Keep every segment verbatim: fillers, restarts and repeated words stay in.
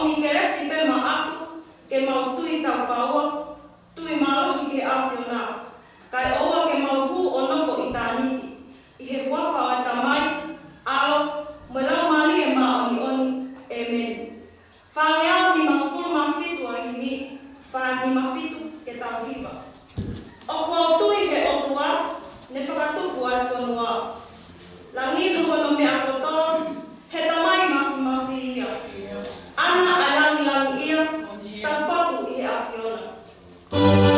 ʻOmi kelesi pē maʻaku ke mau tui taupaua, tui mālohi ki he ʻAfiona, kae ʻoua ke mau hū ʻo nofo ʻitāniti, ʻi he huafa ʻo e Tamai, ʻAlo, mo e Laumālie Māʻoniʻoni. ʻĒmeni. Fāngeau nimangofulu mā fitu ʻa e himi, fā nima fitu ke tau hiva. ʻOku ou tui he ʻOtua, ne fakatupu ʻa e fonua, langi mo hono meʻa kotoa, he Tamai māfimafi ia. ʻAna ʻa e langilangiʻia, taupotu ʻi he ʻAfiona.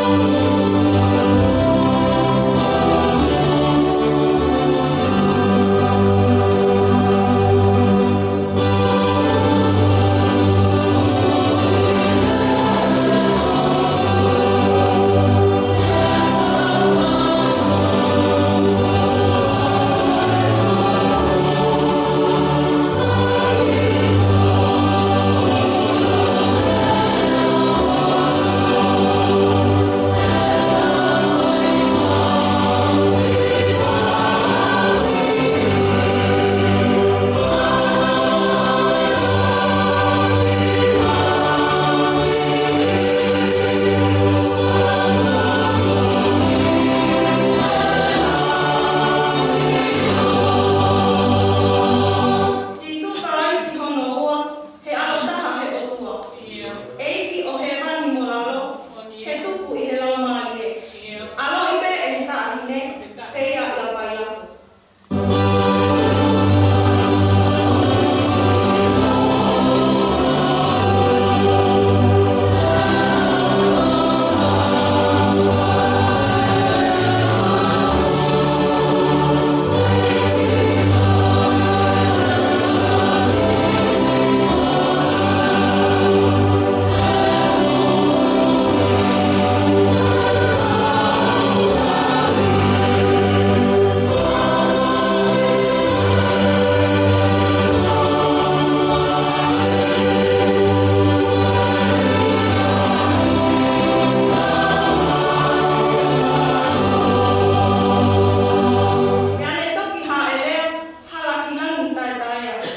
Sīsū Kalaisi hono ua, he ʻAlo taha he ʻOtua. ʻEiki ʻo hēvani mo lalo, he tupu ʻi he Laumālie. ʻAloʻi pē ʻe he taʻahine, feia ʻia Pailato. Pea ne toki hāʻele, hala ki langi taʻetaʻeʻaonga.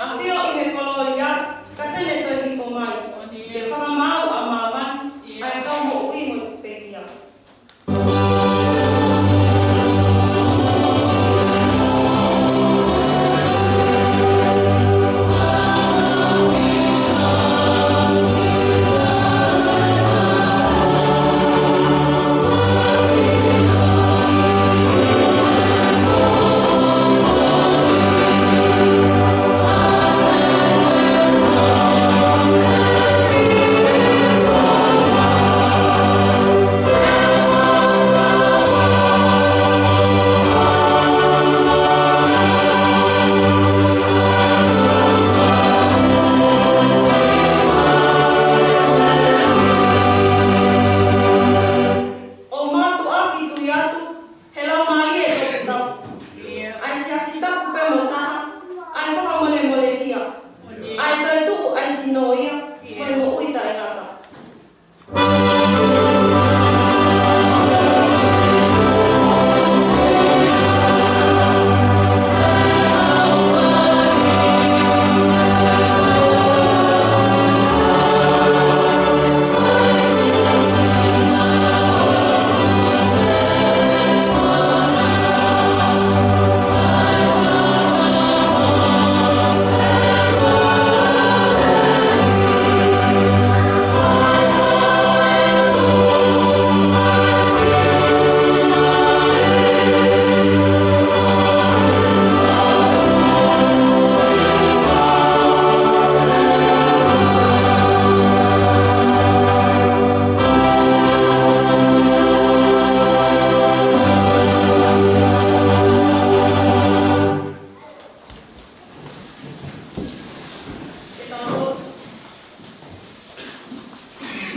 ʻAfio ʻi he kolōlia, ka te ne toe hifo mai, ke fakamaau ʻa māmani, ʻa e kau moʻui mo e pekia. ʻO mātuʻaki tui atu, he Laumālie Toputapu. ʻA e siasi tapu pē mo taha, ʻa e fakamolemolehia. ʻA e toetuʻu ʻa e sino ia, mo e moʻui taʻengata.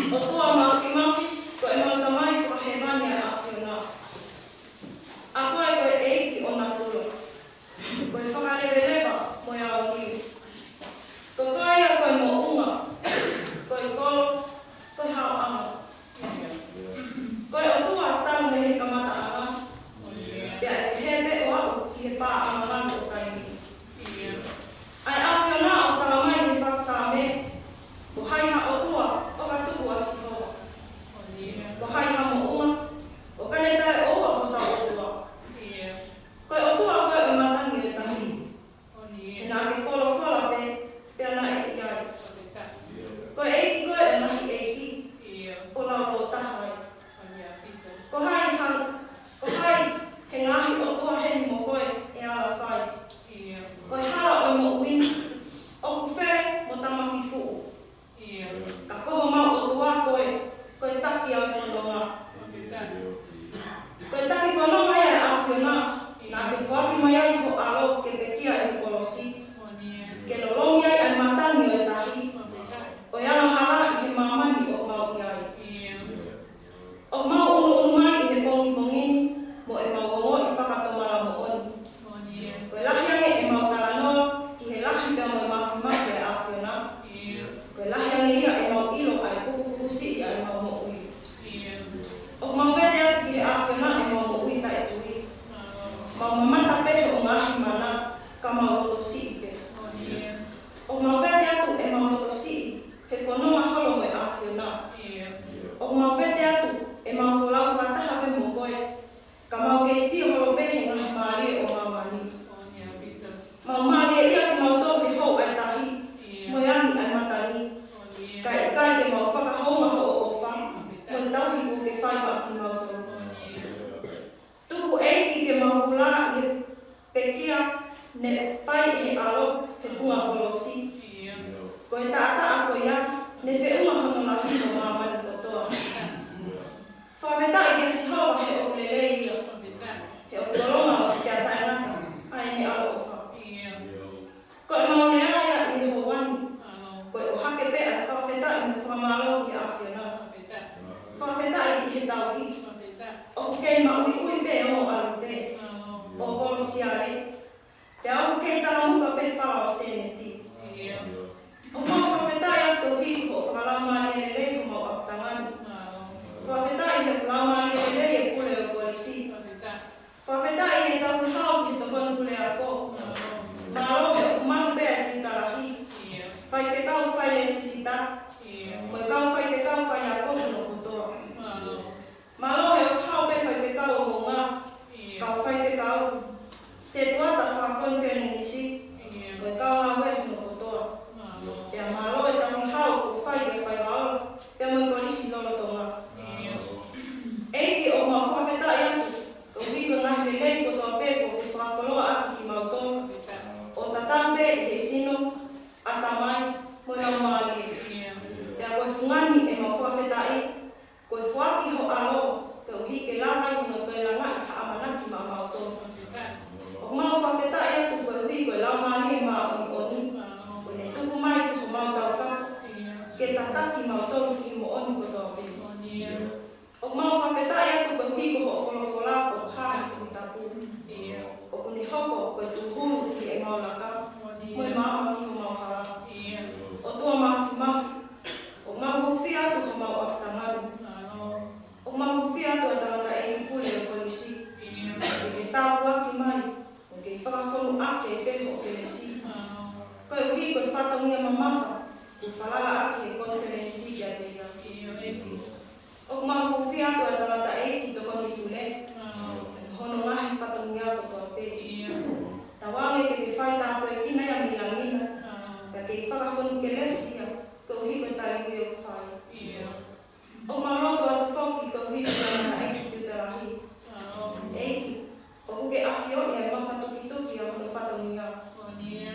ʻOtua Māfimafi, ko ʻemau Tamai fakahēvani ʻa e ʻAfiona. ʻA koe ko e ʻEiki ʻo natula. Ko e fakaleveleva mo e aoniu. Ko koe ia ko e moʻunga, ko e kolo, ko e haoʻanga. Ko e ʻOtua talu mei he kamataʻanga, pea ʻe pehē pē ʻo aʻu ki he paʻanga ngalo ʻo taimi. ʻA e ʻAfiona ʻoku tala mai he fakasaame, Ko e lahi ange ia ʻemau ʻilo ʻa e pukupuku siʻi ʻa ʻemau moʻui. ʻOku mau vete atu ki he ʻAfiona ʻemau moʻui taʻetui. Mau mamata pē hoʻo ngaahi mana, ka mau loto siʻi pē. ʻOku mau vete atu ʻemau loto siʻi he fononga holo mo e ʻAfiona. ʻOku mau vete atu ʻemau folau fakataha pē mo koe, ka mau kei sio holo pē he ngaahi mālie ʻo māmani. Mau mālieʻia kimautolu he hou ʻa e tahi, mo e angi ʻa e matani. Kae ʻikai ke mau fakahounga hoʻo ʻofa mo e tauhi kuo ke fai maʻa kimautolu. Tuku, ʻEiki, ke mau hula ʻi he pekia ne fai ʻe he ʻAlo he funga kolosi. Ko e taʻataʻa ko ia ne feʻunga hono lahi mo māmani kotoa. Fakafetaʻi kia Sihova he ʻoku lelei ia, he ʻoku tolonga ʻo kiate kitautolu ʻa ʻene ʻaloʻofa. Ko ʻemau lea ia ʻi he houa ni, ko e ʻohake pē ʻa e fakafetaʻi mo e fakamālō ki he ʻAfiona. Fakafetaʻi ʻi he tauhi. ʻOku kei maʻuiʻui pē ʻo ʻalu pē ʻo kolosi ale. Pea ʻoku kei talamuka pē fala ʻo seniti. ʻOku mau fakafetaʻi atu koeʻuhi ko hoʻo fakalaumālie lelei homau ʻapitanga ni. Fakafetaʻi he laumālie lelei e pule ʻo e kolisi. Fakafetaʻi he tauhi hao ki he tokoni puleako. Mālō he ʻoku malu pē ʻa e tiuta lahi, faifekau, failēsisita, mo e kau faifekau faiako hono kotoa. Mālō he ʻoku hao pē faifekau ʻo Moʻunga, kau faifekau, setuata fakakonifelenisi, mo e kau ngāue hono kotoa. Pea mālō e tauhi hao kuo fai ʻe Faivaola pea mo e kolisi lolotonga. ʻEiki, ʻoku mau fakafetaʻi atu koeʻuhi ko e ngaahi lelei kotoa pē kuo ke fakakoloa ʻaki kimautolu, ʻo tatau pē ʻi he sino, ʻatamai, mo e laumālie. Pea ko e fungani ʻemau fakafetaʻi, ko e foaki ho ʻAlo koeʻuhi ke lava ai hono toe langaʻi ha ʻamanaki maʻamautolu. ʻOku mau fakafetaʻi atu koeʻuhi ko e Laumālie Māʻoniʻoni, kuo ne tuku mai ki homau taukapo ke tataki kimautolu ki he moʻoni kotoa pē. ʻOku mau fakafetaʻi atu koeʻuhi ko hoʻo folofola ʻoku hā he Tohi Tapu, ʻoku ne hoko ko e tūhulu ki heʻemau laka, mo e maama ki homau hala. ʻOtua Māfimafi, ʻoku mau hūfia atu homau ʻapitanga ni. ʻOku mau hūfia atu ʻa e tangataʻeiki pule ʻo e kolisi, ke ke tāpuaki mai, ʻo ke fakafonu ʻaki pē hoʻo kelesi, koeʻuhi ko e fatongia mamafa kuo falala ʻaki ʻe he konifelenisi kiate ia. ʻOku mau hūfia atu ʻa e tangataʻeiki tokoni pule, mo hono ngaahi fatongia kotoa pē. Tauange ke ke fai tāpuekina ia mei langi na, pea ke fakafonu kelesi ia koeʻuhi ko e tali ʻoku fai. ʻOku mau lotu atu foki koeʻuhi ko e tangataʻeiki tiuta lahi. ʻEiki, ʻoku ke ʻafioʻi ʻa e mafatukituki ʻa hono fatongia.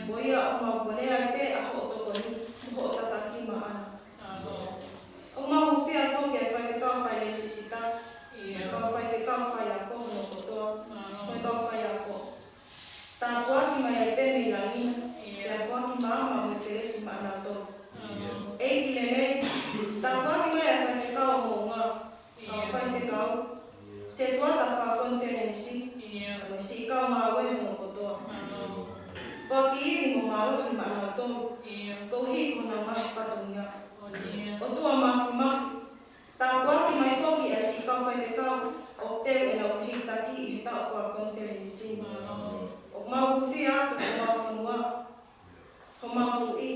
Ko ia ʻoku mau kole ai pē ʻa hoʻo tokoni mo hoʻo tataki maʻana. ʻOku mau hūfia atu foki ʻa e faifekau failēsisita, kau faifekau faiako hono kotoa, mo e kau faiako. Tāpuaki mai ai pē mei langi na, pea foaki maama mo e kelesi maʻanautolu. ʻEiki lelei, tāpuaki mai ʻa e faifekau ʻo Moʻunga, kau faifekau, setuata fakakonifelenisi, mo e siʻi kau ngāue hono kotoa. Foaki ivi mo mālohi maʻanautolu, koeʻuhi ko honau ngaahi fatongia. ʻOtua Māfimafi, tāpuaki mai foki ʻa e siʻi kau faifekau ʻoku teu ʻenau fehikitaki ʻi he taʻu fakakonifelenisi. ʻOku mau hūfia atu homau fonua, homau tuʻi,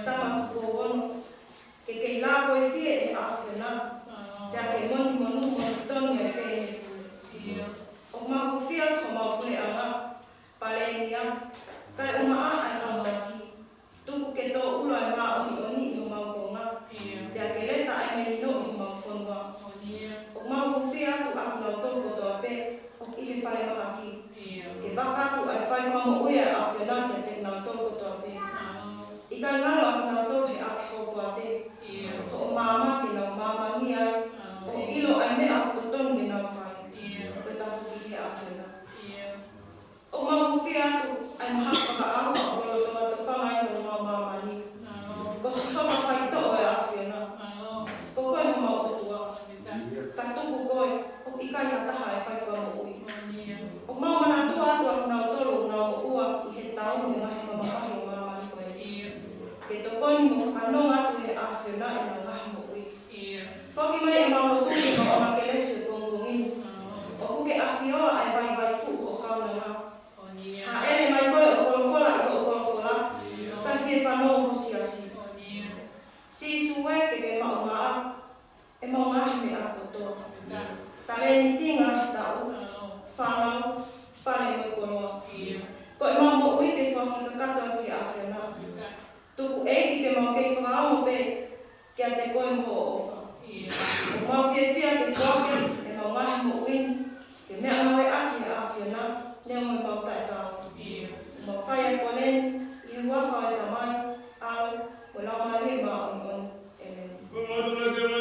Tama Tupou Ono, ke kei lākoifie ʻe he ʻAfiona, pea ke monimonū mo tonu ai pē ʻene pule. ʻOku mau hūfia atu homau puleʻanga, Palēmia, kae ʻumaʻā ʻa e kau taki. Tuku ke tōʻulo ʻa e māʻoniʻoni ʻi Sīsū ē, ke ke maʻu maʻa ʻemau ngaahi meʻa kotoa. Talēniti, ngaahi taʻu, fānau, fale mo e koloa. Ko ʻemau moʻui ke foaki kakato ʻaki ʻa e ʻAfiona. Tuku ʻEiki ke mau kei fakaongo pē kiate koe mo hoʻo ʻofa. ʻOku mau fiefia ke foaki ʻemau ngaahi moʻui ni ke meʻangāue ʻaki ʻa e ʻAfiona, neongo ʻemau taʻetaau. ʻOku mau fai ʻa e kole ni ʻi he huafa ʻo e Tamai, ʻAlo, mo e Laumālie Māʻoniʻoni. ʻĒmeni.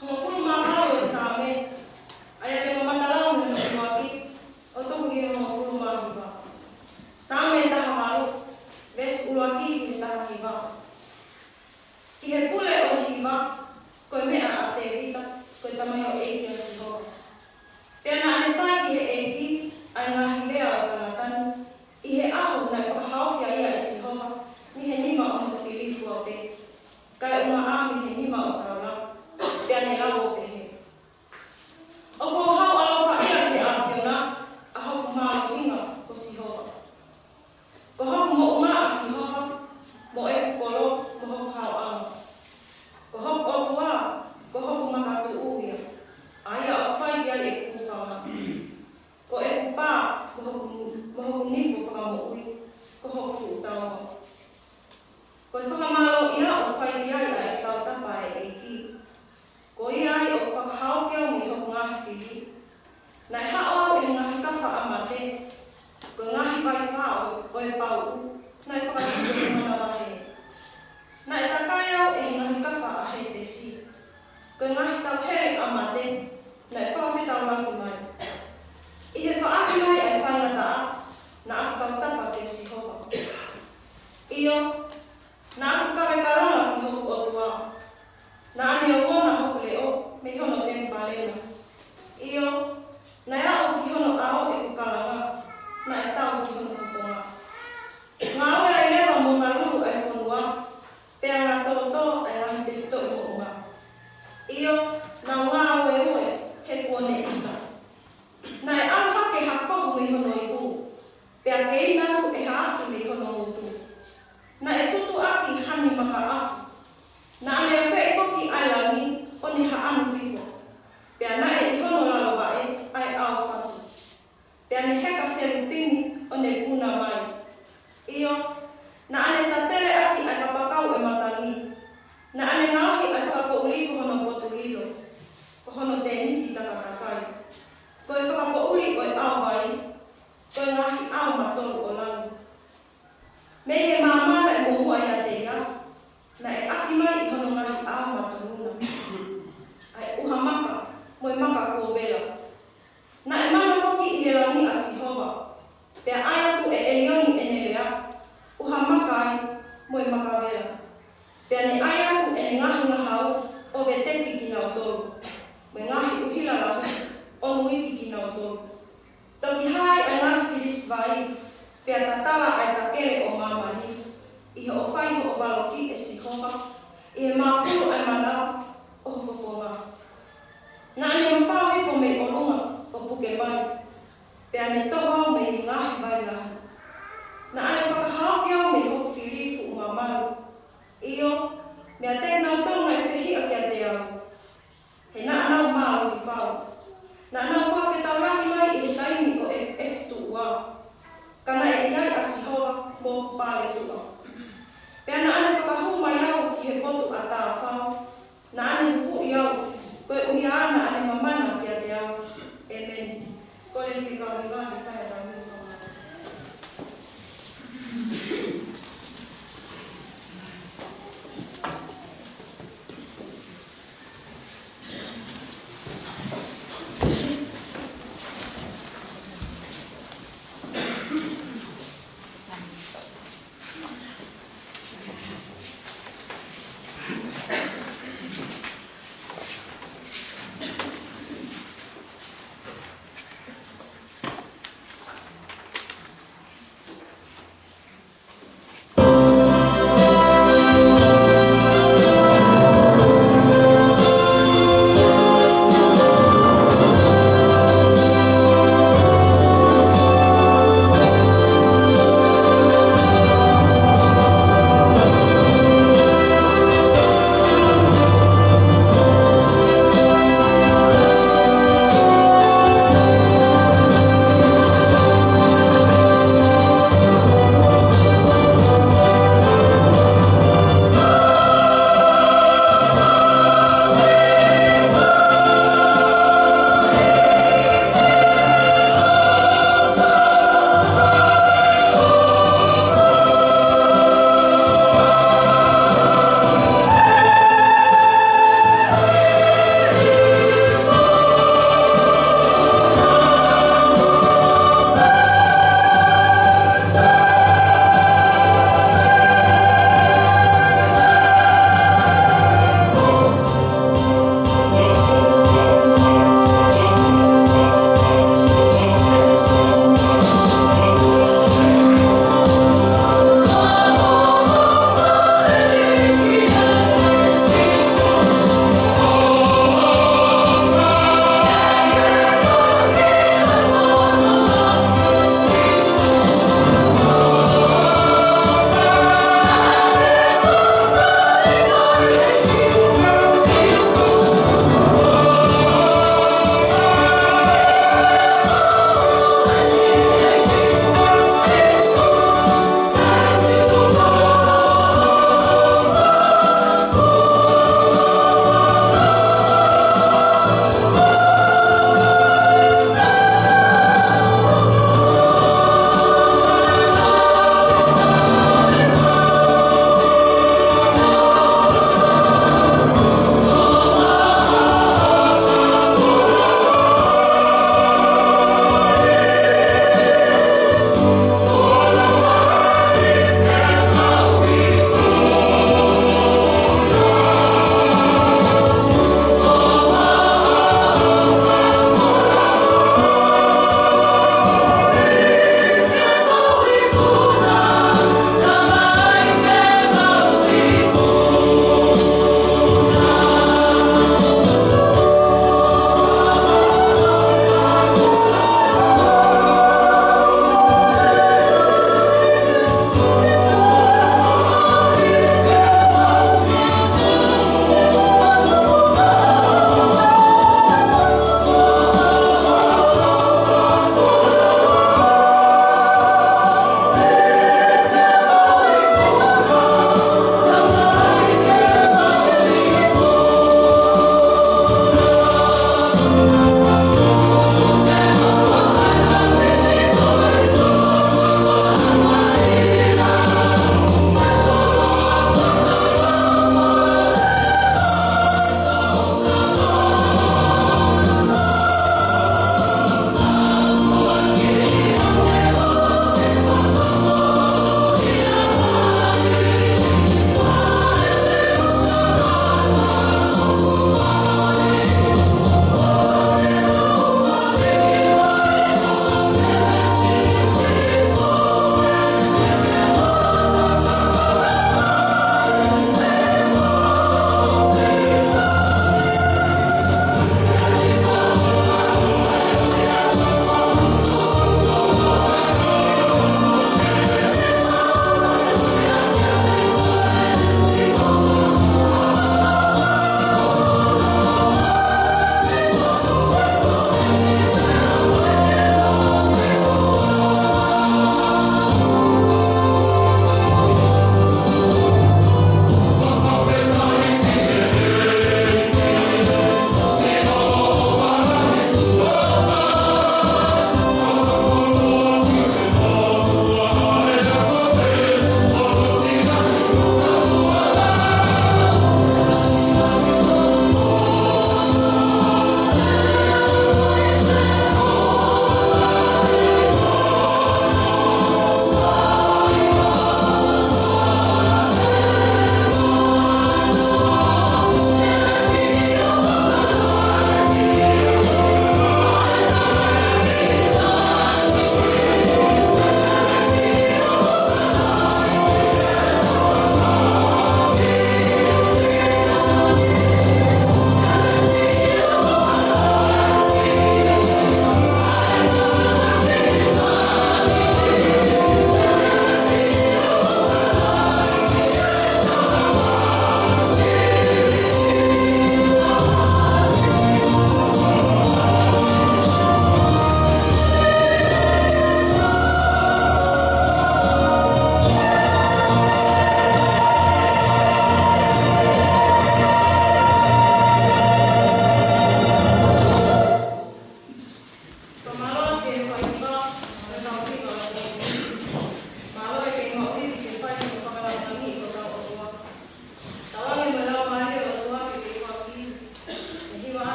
Hongofulu mā valu ʻo e Saame, ʻa ia te u mamata lau mei hono ʻuluaki ʻo tuku ki he hongofulu mā hiva. Saame taha valu, veesi ʻuluaki ki he taha hiva. Ki he pule ʻo e hiva, ko e meʻa ʻa Tēvita, ko e tamaioʻeiki ʻa Sihova. Pea naʻa ne fai ki he ʻEiki ʻa e ngaahi lea ʻo e tangata ni, ʻi he ʻaho naʻe fakahaofi ai ʻa Sihova mei he nima ʻo hono fili kuo pē, kae ʻumaʻā mei he nima ʻo Saula, pea ne lau ʻo pehē: ʻOku ou haʻu ʻaloʻofa ia ki he ʻAfiona, ʻa hoku mālohinga ko Sihova. Ko hoku moʻunga ʻa Sihova, mo ʻeku kolo, mo hoku haoʻanga. Ko hoku ʻOtua, ko hoku makatuʻu ia, ʻa ia ʻoku fai ki ai ʻeku hūfanga. Ko ʻeku pā, mo hoku, mo hoku nifo fakamoʻui, ko hoku fuʻu taua. Ko e fakamālō ia ʻoku fai ki ai ʻa e tautapa ʻa e ʻEiki. Ko ia ai ʻoku fakahaofi au mei hoku ngaahi fili. Naʻe haʻu au ʻi he ngaahi kafa ʻa mate. Ko e ngaahi vaifā ʻo, ʻo e pauʻu naʻe fakatupu ʻi he manavahē. Naʻe takai au ʻi he ngaahi kafa ʻa Hētesi. Ko e ngaahi tauhele ʻa mate naʻe fakafetaulaki mai. ʻI he faʻaki mai ʻa e faingataʻa, naʻa ku tautapa kia Sihova. ʻIo, naʻa ku kave kalanga ki hoku ʻOtua. Naʻa ne ongona hoku leʻo mei hono temipale na. ʻIo, naʻe aʻu ki hono ʻao ʻeku kalanga, naʻe tau ki hono fofonga. Ngāue ai leva mo Ngalulu ʻa e fonua, pea ngatōtō ʻa e ngaahi tefitoʻi moʻunga. ʻIo, naʻa ku ngāueue he kuo ne ʻita. Naʻe ʻalu hake ha kohu mei hono ipu, pea keina atu ʻe ha afi mei hono ngutu. Naʻe tutu ʻaki ha nima ka afi. Naʻa ne afeʻi foki ʻa e langi ʻo ne haʻanu hifo. Pea naʻe ʻi hono lalo vaʻe ʻa e ʻao fatu. Pea ne heka selupimi ʻo ne puna mai. ʻIo, naʻa ne tatele ʻaki ʻa e kapakau ʻo e matangi. Naʻa ne ngaohi ʻa e fakapoʻuli ko hono potu lilo, ko hono tēniti takatakai. Ko e fakapoʻuli ʻo e ʻao vai, ko e ngaahi ʻao matolu ʻo langi. Mei he maama naʻe moʻua ʻiate ia, naʻe ʻasi mai ʻi hono ngaahi ʻao matolu na ʻa e ʻuha maka mo e maka kuo vela. Naʻe mana foki ʻi he langi ʻa Sihova, pea ʻai atu ʻe ʻElioni ʻene lea, ʻuha maka ai mo e maka vela. Pea ne ʻai atu ʻene ngaahi ngahau ʻo veteki kinautolu, mo e ngaahi ʻuhila lahi ʻo nuiki kinautolu. Toki hā ai ʻa e ngaahi pilisi vai, pea tatala ʻa e takele ʻo māmani, ʻi hoʻo fai hoʻo valokiʻi, ʻe Sihova, ʻi he māfulu ʻa e manava ʻo ho fofonga. Naʻa ne mafao hifo mei ʻolunga ʻo puke mai, pea ne toho au mei he ngaahi vai lahi. Naʻa ne fakahaofi au mei hoku fili fuʻu mamalu. ʻIo, meiate kinautolu naʻe fehiʻa kiate au, he naʻa nau mālohi fau. Naʻa nau fakafetaulaki mai ʻi he taimi ʻo e, ʻefi tuʻua, ka naʻe ʻi ai ʻa Sihova mo hoku paletuʻa. Pea naʻa ne fakahū mai au ki he potu ʻa Tāfao, naʻa ne huhuʻi au, koeʻuhi naʻa ne mamana kiate au. ʻEmeni. Kole ke kau hiva ke fai ʻetau hiva.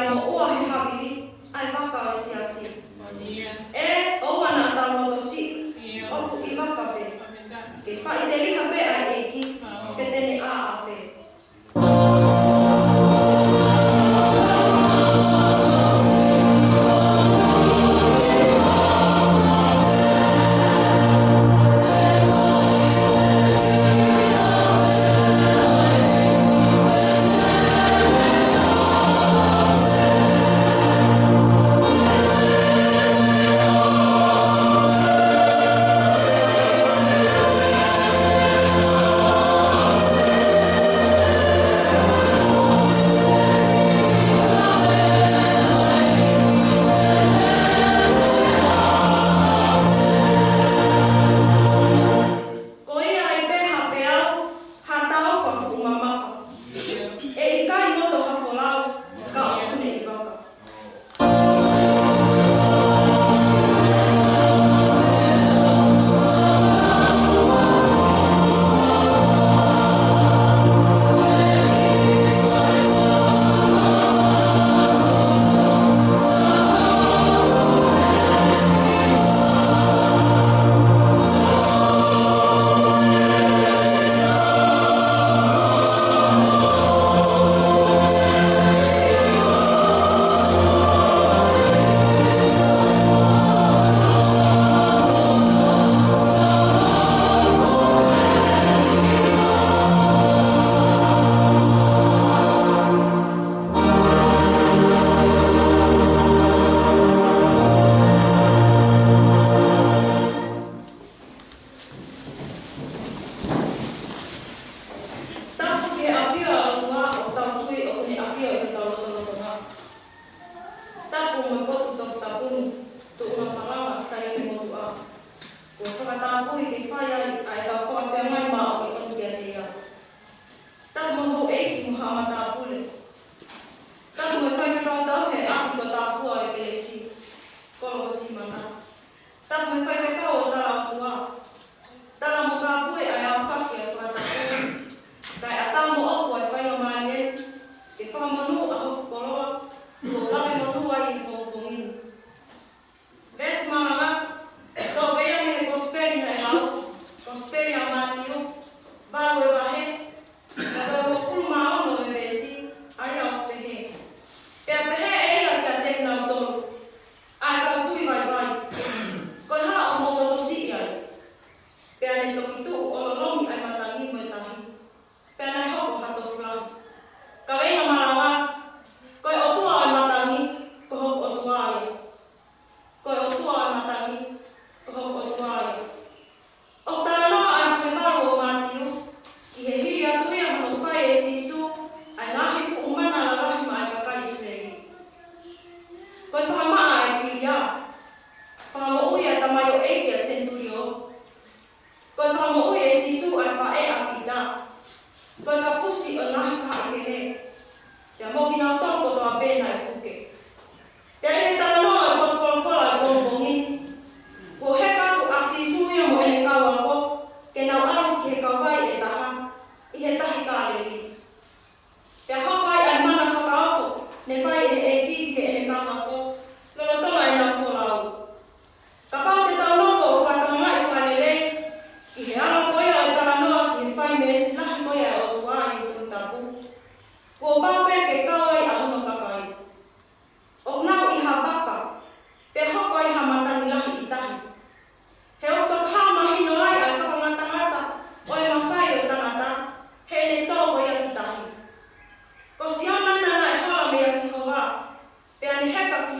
Naʻa mo ua he havili ʻa e vaka ʻo e siasi. ʻE, ʻoua naʻa tau loto siʻi, ʻoku ʻi vaka pē. Ke faʻiteliha pē ʻa e ʻEiki, pe te ne ʻāʻafe. Ko ia ai pē ha peau, ha taofa fuʻu mamafa. ʻE ʻikai noto ha folau, ka ʻoku ne ʻi vaka. Tapu ki he ʻafio ʻa e ʻOtua, ʻoku tau tui ʻoku ne ʻafio ʻi hotau lotolotonga. Tapu mo e potu toputapu ni, tuʻunga palava, Saione Motuʻa. Kuo fakatapui ke fai ai ʻa e tau fakafeangai māʻoniʻoni kiate ia. Tapu mo houʻeiki mo haʻa matāpule. Tapu mo e faifekau tauhi ʻa e ʻapi ko Tāfua ʻo e Kelesi, Kolo Simana. Tapu mo e faifekau ʻo Talaʻotua. Tala mo kāpui ʻa e aofaki ʻa e fakatapu. Kae ʻatā moʻoku ʻa e faingamālie ke fakamonū ʻa hoku koloa, kuo u lave monū ai he pongipongi ni. Veesi malanga, toʻo pē ia mei he Kosipeli naʻe lau, Kosipeli ʻa Mātiu, valu e vahe, ka ko e uofulu mā ono e veesi, ʻa ia ʻoku pehē. Pea pehē ʻe ia kiate kinautolu, ʻa e kau tui vaivai, ko e hā ʻoku mou loto siʻi ai? Pea ne toki tuʻu ʻo lolomi ʻa e matangi mo e tahi. Pea naʻe hoko ha tofu lahi. Kaveinga malanga, ko e ʻOtua ʻo e matangi, ko hoku ʻOtua ia. Ko e ʻOtua ʻo e matangi, ko hoku ʻOtua ia. ʻOku talanoa ʻa e vahe valu ʻo Mātiu, ʻi he hili atu ia hono fai ʻe Sīsū ʻa e ngaahi fuʻu mana lalahi maʻa e kakai ʻIsileli. Ko e fakamaʻa ʻa e kilia, fakamoʻui ʻa e tamaioʻeiki ʻa e senitulio. Ko e fakamoʻui ʻe Sīsū ʻa e faʻē ʻa Pita. Ko e kapusi ʻo e ngaahi faʻahikehe. Pea mo kinautolu kotoa pē naʻe puke. Pea ʻi he talanoa ʻo e potu folofola ʻo e pongipongi ni, kuo heka atu ʻa Sīsū ia mo ʻene kau ako, ke nau ʻalu ki he kauvai ʻe taha, ʻi he tahi Kāleli. Pea hoko ai ʻa e mana fakaofo ne fai ʻe he ʻEiki ki heʻene kau ako, lolotonga ʻenau folau. Kapau te tau nofo ʻo fakatokangaʻi fakalelei, ʻi he anga ko ia ʻo e talanoa ki he fai meesi lahi ko ia ʻa e ʻOtua ʻi he Tohi Tapu, kuo pau pē ke kau ai ʻa hono kakai. ʻOku nau ʻi ha vaka, pea hoko ai ha matangi lahi ʻi tahi. He ʻoku toki hā mahino ai ʻa e fakangatangata ʻo e mafai ʻo e tangata, heʻene tō ko ia ki tahi. Ko Siona naʻe hola meia Sihova, pea ne heka ki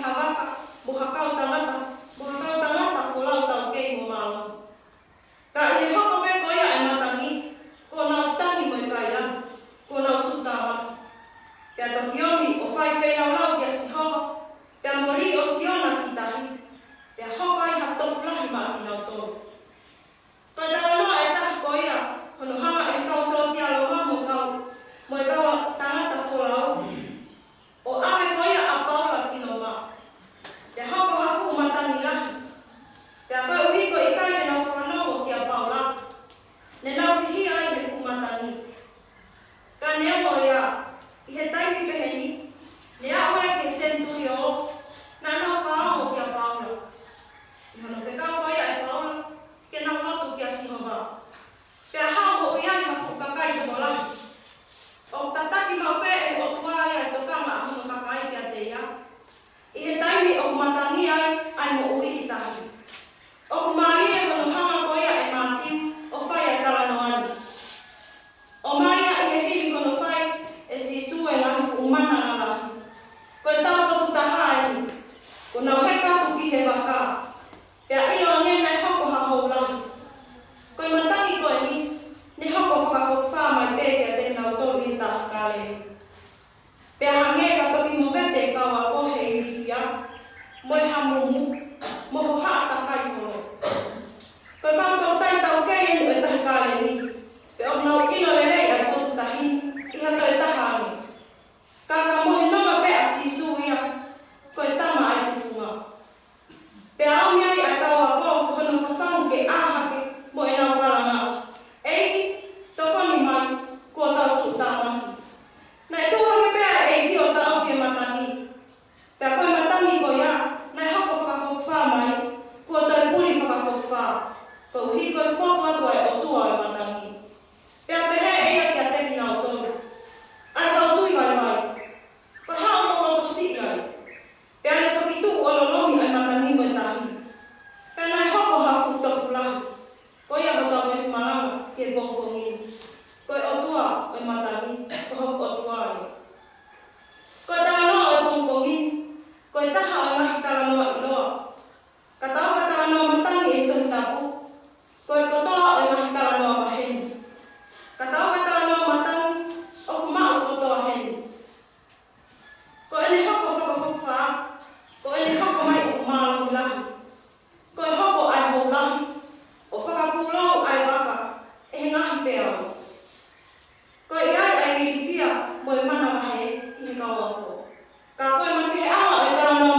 mo e hamumu, mo hohaʻa takai holo. Ko e kau toutai taukei eni ʻo e Tahi Kāleli, pea ʻoku nau ʻilo lelei ʻa e potu tahi ʻi ha toe taha ange. Ka ka mohe nonga pē ʻa Sīsū ia, ko e tama ʻa e tufunga. Pea ʻomi ai ʻa e kau ako ko hono fafangu ke ʻā hake mo ʻenau kalanga: ʻEiki, tokoni mai, kuo tau tuʻutāmaki. Naʻe tuʻu hake pē ʻa e ʻEiki ʻo taʻofi e matangi. Pea ko e matangi ko ia, naʻe hoko fakafokifā mai, kuo toe puli fakafokifā, koeʻuhi ko e fotu atu ʻa e ʻOtua ʻo e matangi. Pea pehē ʻe ia kiate kinautolu: ʻA e kau tui vaivai, ko e hā ʻoku mou loto siʻi ai? Pea ne toki tuʻu ʻo lolomi ʻa e matangi mo e tahi. Pea naʻe hoko ha fuʻu tofu lahi, ko ia hotau veesi malanga ki he pongipongi ni: Ko e ʻOtua ʻo e matangi, ko hoku ʻOtua ia. Ko e talanoa ʻo e pongipongi ni, ko e taha ʻo e ngaahi talanoa ʻiloa. Ka tau ka talanoa matangi ʻi he Tohi Tapu, ko e kotoa ʻo e ngaahi talanoa maheni. Ka tau ka talanoa matangi, ʻoku maʻu kotoa heni. Ko ʻene hoko fakafokifā, ko ʻene hoko mai ʻoku mālohi lahi. Ko e hoko ʻa e hou lahi, ʻo fakapūlou ʻa e vaka ʻe he ngaahi peau. Ko e ʻi ai ʻa e ilifia mo e manavahē ʻi he kau ako. Ka ko e makehe ʻaho ʻo e talanoa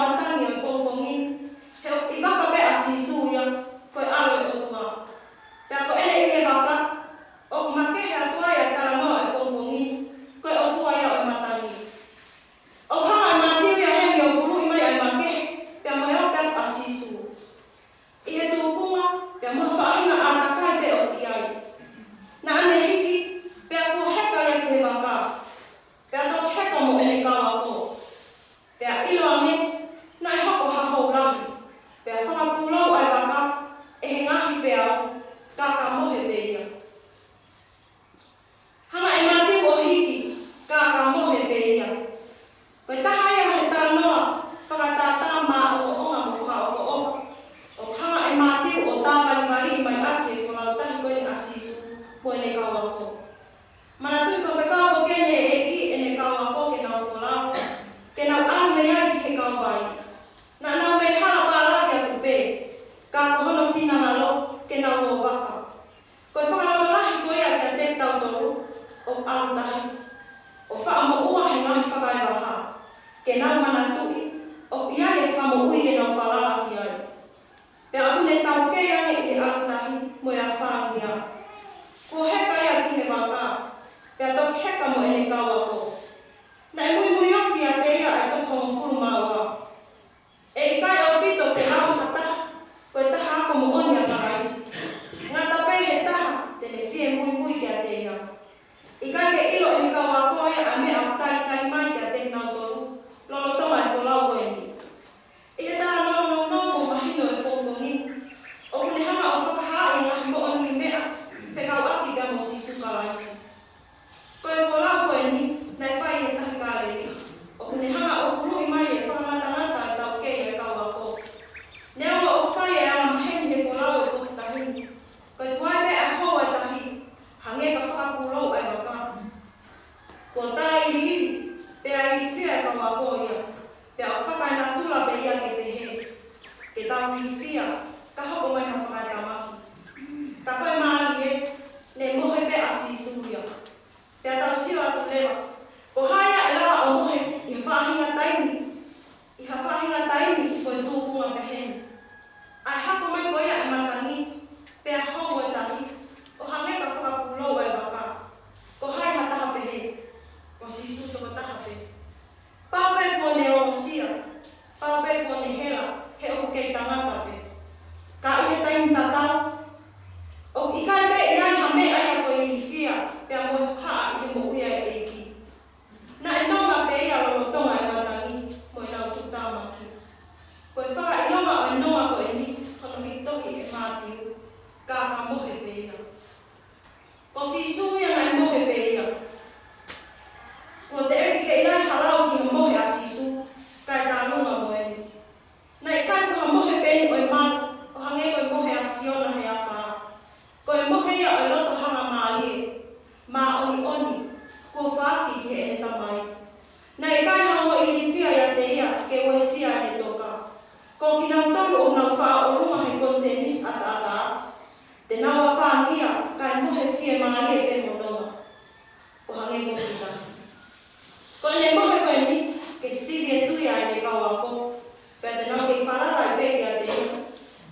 kau ako, pea te nau kei falala pē kiate ia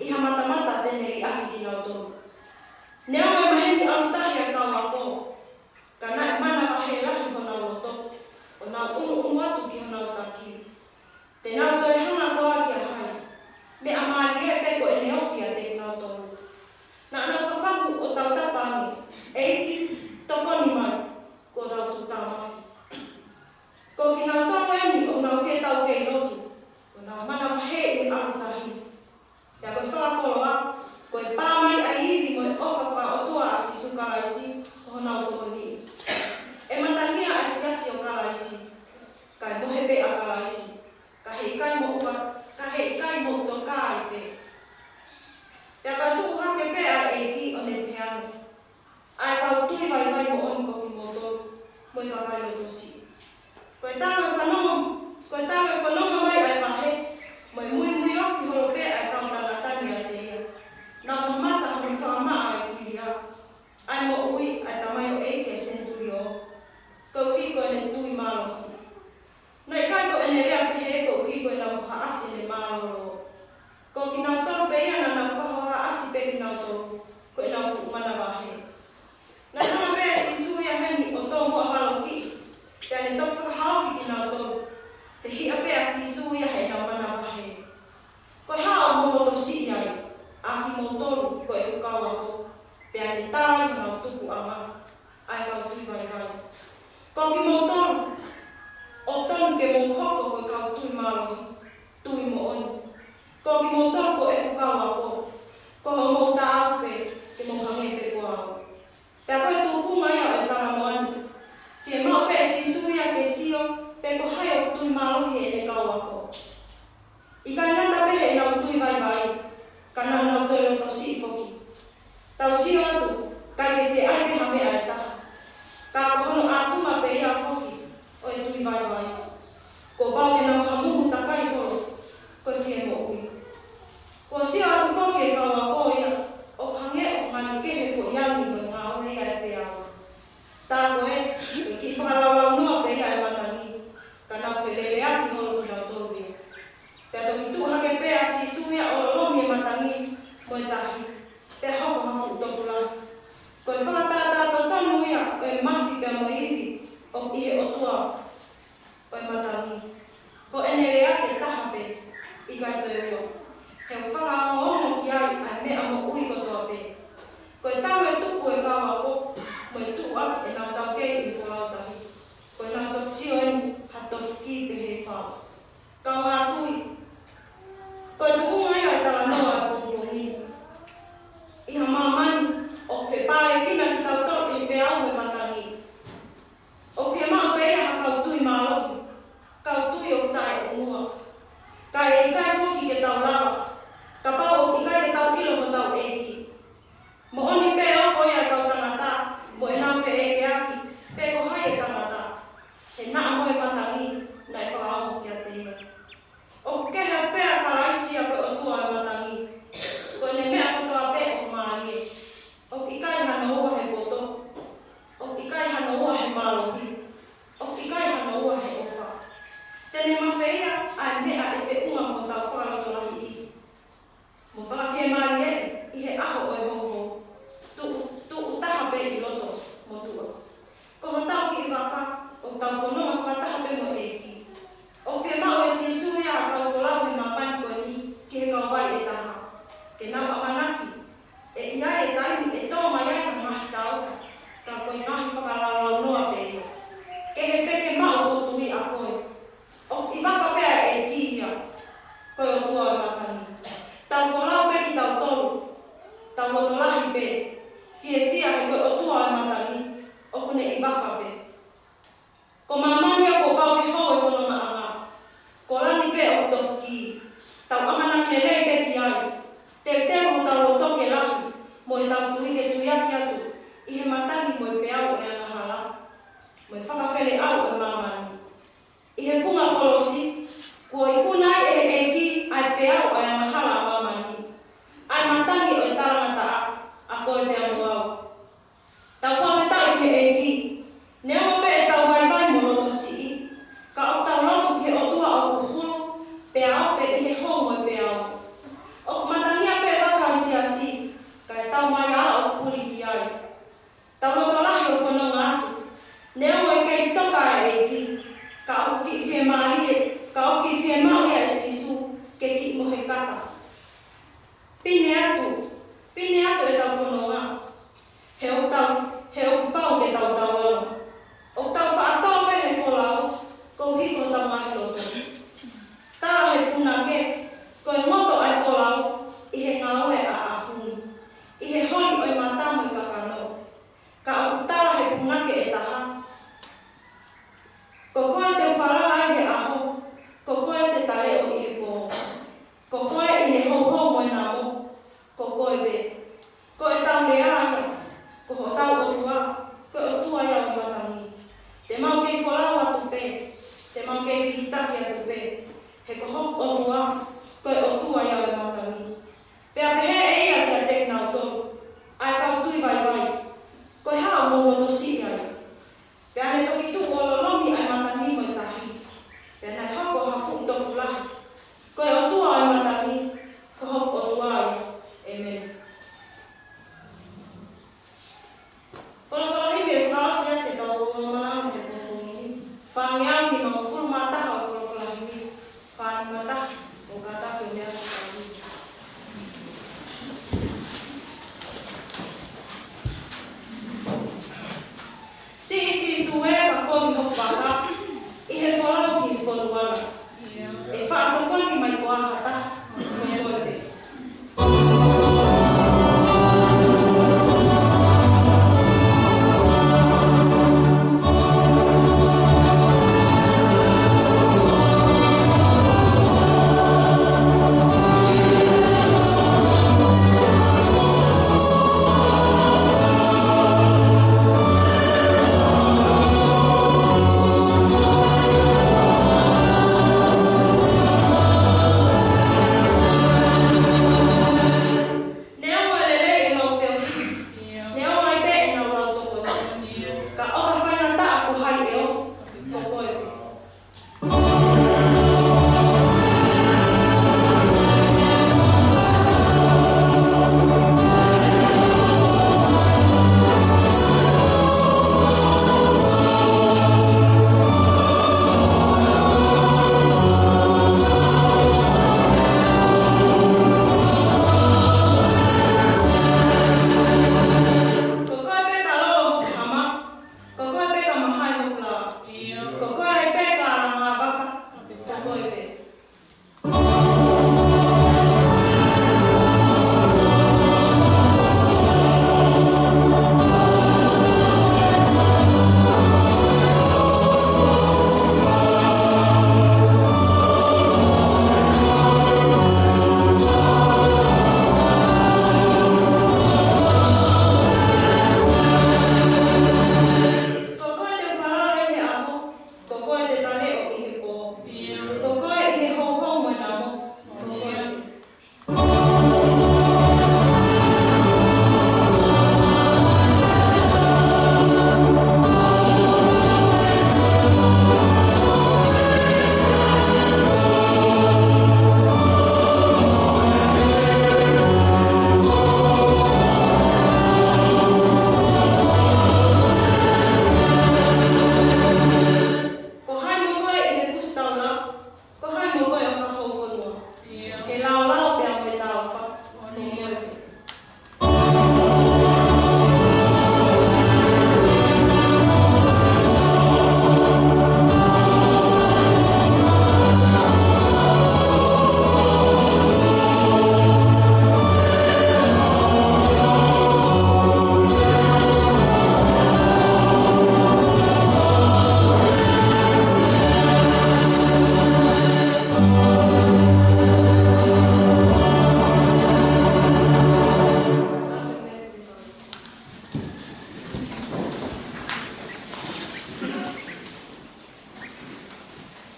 ʻi ha matamata te ne liʻaki kinautolu. Neongo e maheni ʻalu tahi ʻa e kau ako, ka naʻe manavahē lahi honau loto, ʻo nau ʻunuʻunu atu ki honau taki. Te nau toe hanga koā kia hai? Meʻa mālie pē ko ʻene ofi ʻiate kinautolu. Naʻa nau fafaku ʻo tautapa ange, ʻEiki, tokoni mai, kuo tau tuʻutāmaki. Ko kinautolu eni ʻoku nau fie taukei lotu, ʻo nau manavahē ʻi he ʻalu tahi. Pea ko e fakakoloa, ko e pā mai ʻa e ivi mo e ʻofa fakaʻotua ʻa Sīsū Kalaisi ko honau tokoniʻi. ʻE matangi ʻa e siasi ʻo Kalaisi, kae mohe pē ʻa Kalaisi, ka heʻikai moʻua, ka heʻikai moʻutoka ai pē. Pea ka tuʻu hake pē ʻa e ʻEiki ʻo ne pehē ange, ʻA e kau tui vaivai moʻoni ko kimoutolu, mo e kakai loto siʻi. Ko e talu e fanongo, ko e talu e fanongo mai ʻa e vahe, mo e muimui ofi holo pē ʻa e kau tangata ni ʻiate ia. Naʻa nau mamata hono fakamaʻa ʻa e kuilia, ʻa e moʻui ʻa e tamaioʻeiki ʻa e senituliō, koeʻuhi ko ʻene tui mālohi. Naʻe ʻikai ko ʻene lea pehē koeʻuhi ko ʻenau haʻasi ʻene mālōlō. Ko kinautolu pē ia naʻa nau fakahaʻasi pē kinautolu, ko ʻenau fuʻu manavahē. Naʻe hanga pē ʻe Sīsū ia heni ʻo tōmuʻa valokiʻi, pea ne toki fakahaofi kinautolu. Fehiʻa pē ʻa Sīsū ia heʻenau manavahē. Ko e hā ʻoku mou loto siʻi ai, ʻa kimoutolu ko ʻeku kau ako? Pea ne tala ʻi honau tupuʻanga, ʻa e kau tui vaivai. Ko kimoutolu, ʻoku tonu ke mou hoko ko e kau tui mālohi, tui moʻoni. Ko kimoutolu ko ʻeku kau ako, ko hoʻomou taau pē, ke mou hangē pē ko au. Pea ko e tūkunga ia ʻo e talanoa ni. Fiemaʻu pē ʻe Sīsū ia ke sio pe ko hai ʻoku tui mālohi ʻene kau ako. ʻIkai ngata pē heʻenau tui vaivai, ka naʻa nau toe loto siʻi foki. Tau sio atu, ʻikai ke fie ʻai pē ha meʻa ʻe taha. Ka ko hono ʻātunga pē ia foki ʻo e tui vaivai. Kuo pau ke nau hamuhu takai holo, ko e fie moʻui. Kuo sio atu foki e kau ako ia, ʻo hangē ʻoku ngali kehe foʻi angi mo e ngāue ia ʻe peau. Tā ko ē, ko e kiʻi fakalaulaunoa pē ia ʻa e matangi, ka nau feleleʻaki holo kinautolu ia. Pea toki tuʻu hake pē ʻa Sīsū ia ʻo lolomi e matangi mo e tahi, pea hoko ha fuʻu tofu lahi. Ko e fakatātā totonu ia ʻo e mafi pea mo e ivi ʻoku ʻi he ʻOtua ʻo e matangi. Ko ʻene lea ke taha pē, ʻikai toe ua. He ʻoku fakaongoongo ki ai ʻa e meʻa moʻui kotoa pē. Ko e talu e tupu e kau ako, mo e tuʻu ʻaki ʻenau taukei ʻi he folau tahi. Ko ʻenau toki sio eni ha tofu kī pehē fau. Kaungā tui, ko e tuʻunga ia ʻo e talanoa ʻo e pongipongi ni. ʻI ha māmani ʻoku fepālekina kitautolu ʻe he peau mo e matangi. ʻOku fiemaʻu pē ia ha kau tui mālohi, kau tui ʻoku taʻeʻunua. Kae ʻikai foki ke tau lava, kapau ʻoku ʻikai ke tau ʻilo hotau ʻEiki. Moʻoni pē ʻoku ʻi ai e kau tangata, mo ʻenau feʻekeʻaki, pe ko hai e tangata. He naʻa mo e matangi, naʻe fakaongo kiate ia. ʻOku kehe pē ʻa Kalaisi ia ko e ʻOtua ʻo e matangi. Ko ʻene meʻa kotoa pē ʻoku mālie. ʻOku ʻikai hano ua he poto. ʻOku ʻikai hano ua he mālohi. ʻOku ʻikai hano ua he ʻofa. Te ne mafeia ʻa e meʻa ʻe feʻunga mo hotau fakalotolahiʻi. Mata, ʻo kātaki ʻo meʻa ko tahi. Siʻi Sīsū ē, ka kovi hoku vaka ʻi he folau ki he foluala. ʻE faʻa tokoni mai koā ha taha? Ko koe pē. Neongo e lelei ʻenau feohi, neongo ai pē ʻenau lau tokoni, ka ʻoka faingataʻa ko hai ʻe ofi, ko koe pē. Ko koe pē ka lolo hoku hama, ko koe pē ka mahae hoku lao. Ko koe ai pē ka alanga vaka, ko koe pē. Ko koe te u falala ʻi he ʻaho, ko koe te u taleʻo ʻi he pō. Ko koe ʻi he houhou mo e namo. Ko koe. Ko hai mo koe ʻi he fusi taulau? Ko hai mo koe ʻo ka houfonua? Ke laolao pea mo e taofa. Ko koe.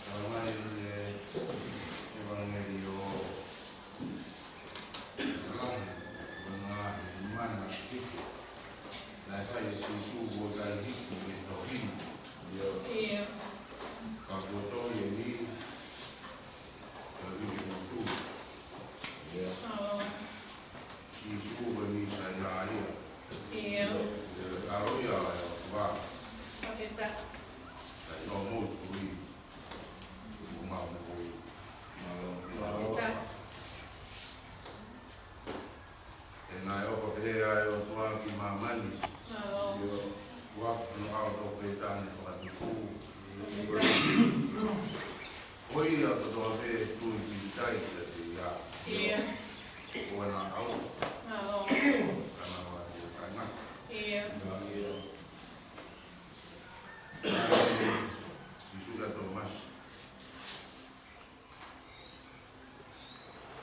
Talamai ʻe he ʻEvangelio, ʻi he mana ʻo e hiki, naʻe fai ʻe Sīsū kuo taʻehiki ʻi he tohi ni. ʻIo. Ka kuo tohi eni, ʻe hiki ʻo tuʻu. ʻIo. Sīsū ko e Mīsaia ia. ʻIo. ʻE kalo ia ʻa e ʻOtua. Fakafetaʻi. Kae tomuʻa tui. Kuo mau moʻui. Fakafetaʻi. ʻE ngaahi ʻofa pehē ʻa e ʻOtua ki māmani. Mālō. ʻIo. Kuo ʻosi ʻalu ʻo toʻo pē ʻene fakatupu. Ko ia kotoa pē tui pīkitai kiate ia. ʻIo. Ko ʻena ʻalu. Mālō. Ka naʻa ʻoua te tangata. ʻIo. ʻIo. Sīsū kia Tōmasi.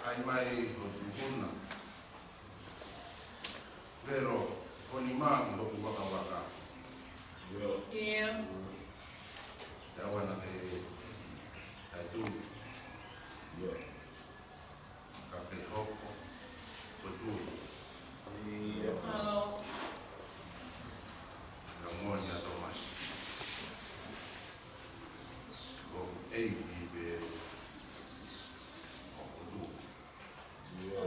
ʻAi mai ho tupuna. Velo, ʻo ni mā ki hoku vakavaka. ʻIo. ʻIo. Te ʻoua naʻa ke taʻetui. ʻIo. Ka ke hoko ko e tui. ʻIo. Mālō. Ka moʻoni ʻa Tōmasi. Ko e ʻEiki pē ʻoku tuʻu. ʻIo.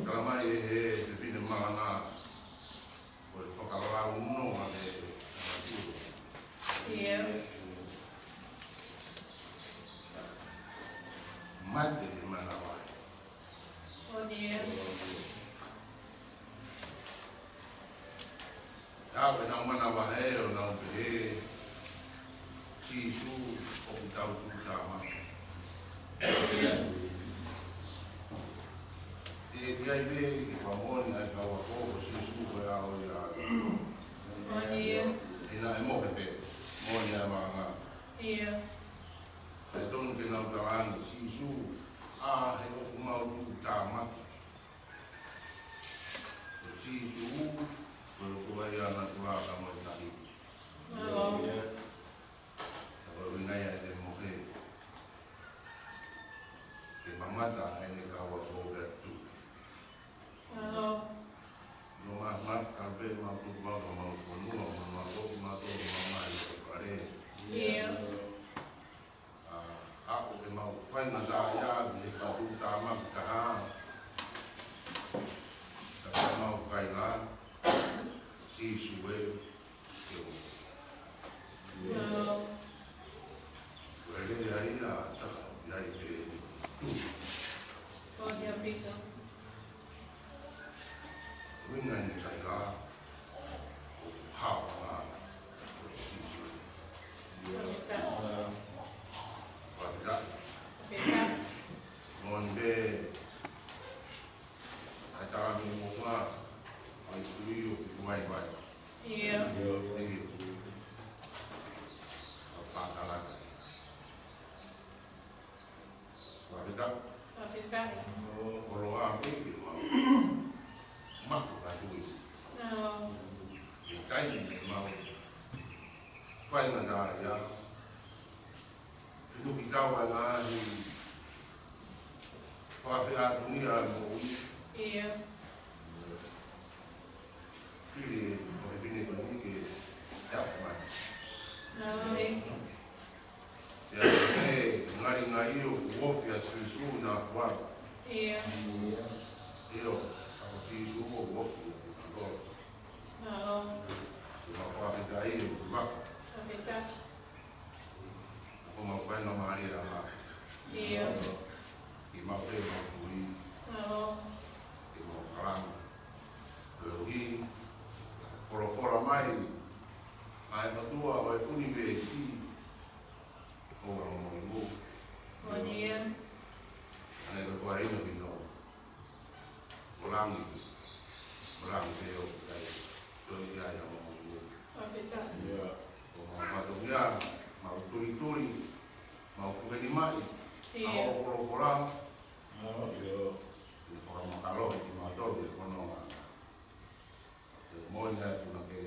Talamai ʻe he fefine malanga, ko e fakalaunoa ʻa e ʻOtua. ʻIo. Ate he manavahē. ʻOku ʻi ai. Tau ʻenau manavahē ʻo nau pehē, Sīsū ʻoku tau tuʻutāmaki. ʻE ʻi ai pē ke fakamoʻoni ʻa e kau ako ko Sīsū ko e ʻAlo ia. ʻOku ʻi ai. ʻE naʻe mohe pē, moʻoni ʻa e maʻuʻanga. ʻIo. ʻE tonu ke nau tala ange, Sīsū, ʻa ē ʻoku mau tuʻutāmaki. Ko Sīsū, ko e ʻOtua ia naʻa tuʻu ʻa e moʻui tahi. ʻIo. Ka ko e ʻuhinga ia ʻene mohe. Ke mamata ʻene kau ako pea tuʻu. ʻIo. No ma ma ka pe ma tu ma ka ma ko no ma ma ko ma to ma ma i ko pare. ʻIo. ʻA, ʻa ko e mau faingataʻaʻia, he kau tuʻutāmaki taha. Ka ko e mau kaila, Sīsū ē, ke o. ʻIo. Ko e lea ia, taha, ʻi ai pē. ʻOku ʻi ai pē. Winga ni kai la, ʻo hao na, ʻo Sīsū. ʻIo. Fakafetaʻi. Fakafetaʻi. Moʻoni pē, ʻa e tala mei muʻa, ʻa e tui ʻoku ʻi ai mai. ʻIo. ʻIo. Fakafetaʻi. Fakafetaʻi. Fakafetaʻi. ʻO, ʻo loa pē ke mau. Maku ka tui. ʻIo. ʻE kai ni mau. Faingataʻaʻia. Finuki tau ʻa e ngaahi fakafeʻātungia ʻa e moʻui. ʻIo. Fili ʻo e fefine ko eni ke ʻalu mai. ʻIo. ʻIo, ʻe ngalingali ʻoku ofi ʻa Sīsū naʻa kuo. ʻIo. ʻIo, ʻa ko Sīsū ʻoku ofi ʻa Sīsū. ʻIo. ʻIo, fakafetaʻi ʻoku maka. Fakafetaʻi. Ko mau fai na Maria ma. ʻIo. Ke mau pē mau tui. ʻIo. Ke mau kalanga. Koeʻuhi, folofola mai, ʻa e ʻOtua ʻo e ʻunivēsi, ʻoku ʻa mo i mo. ʻOku ʻi ai. ʻA ē ko e fai no hino. Ko langi, ko langi pē ʻoku ʻikai, ko ia ia mo mo. Fakafetaʻi. ʻIo, ko mau fatongia, mau tulituli, mau kumeni mai, ʻio, ʻa hoʻo folofola. ʻIo. ʻI he fakamakalohi kimautolu ʻi he fononga. Ko e moʻoni atu na ke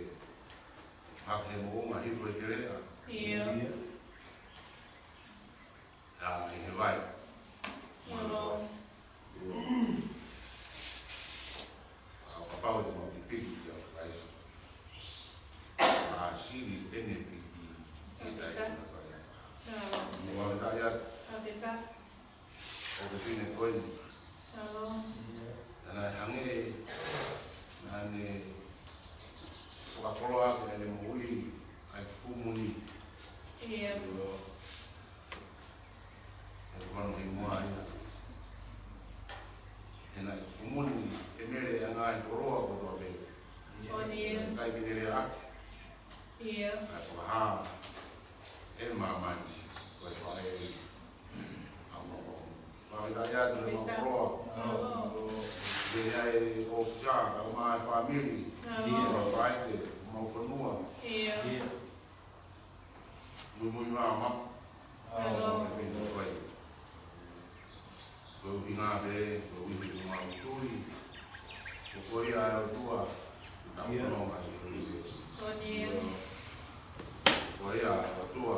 hake moʻunga hifo e kelea. ʻIo. ʻIo. ʻA, ʻi he vai. ʻIo. ʻA, kapau te mau pipiki kia Kalaisi. ʻA, sili ʻene piki. ʻIo. ʻIo. ʻIo, ʻa, ʻa, ʻa. ʻIo. ʻO ke fine koe ni. Shalom. Naʻa ne hangē, naʻa ne fakakoloa ke ne moʻui, ʻa e kumuni. ʻIo. ʻIo. ʻE kano hei moa ia. He naʻe kumuni, ʻe mele ʻa e ngaahi koloa kotoa pē. ʻIo. ʻIo. ʻIkai ke ne lea ʻaki. ʻIo. ʻA e fakahā, ʻe māmani, ko e faʻē, ʻa mo ko. Fakafetaʻi atu he mau koloa. ʻIo. ʻIo, ʻa e ʻōfisa, ʻa e mau fāmili. ʻIo. ʻIo, ʻa e mau fonua. ʻIo. ʻIo. Muimui māmā. ʻIo. ʻIo. Ko e ʻuhinga pē, ko e ʻuhinga ʻoku mau tui. Ko koe ia ʻe ʻOtua, ʻi he fononga ʻi he ʻunivēsi. Ko koe ia ʻe ʻOtua,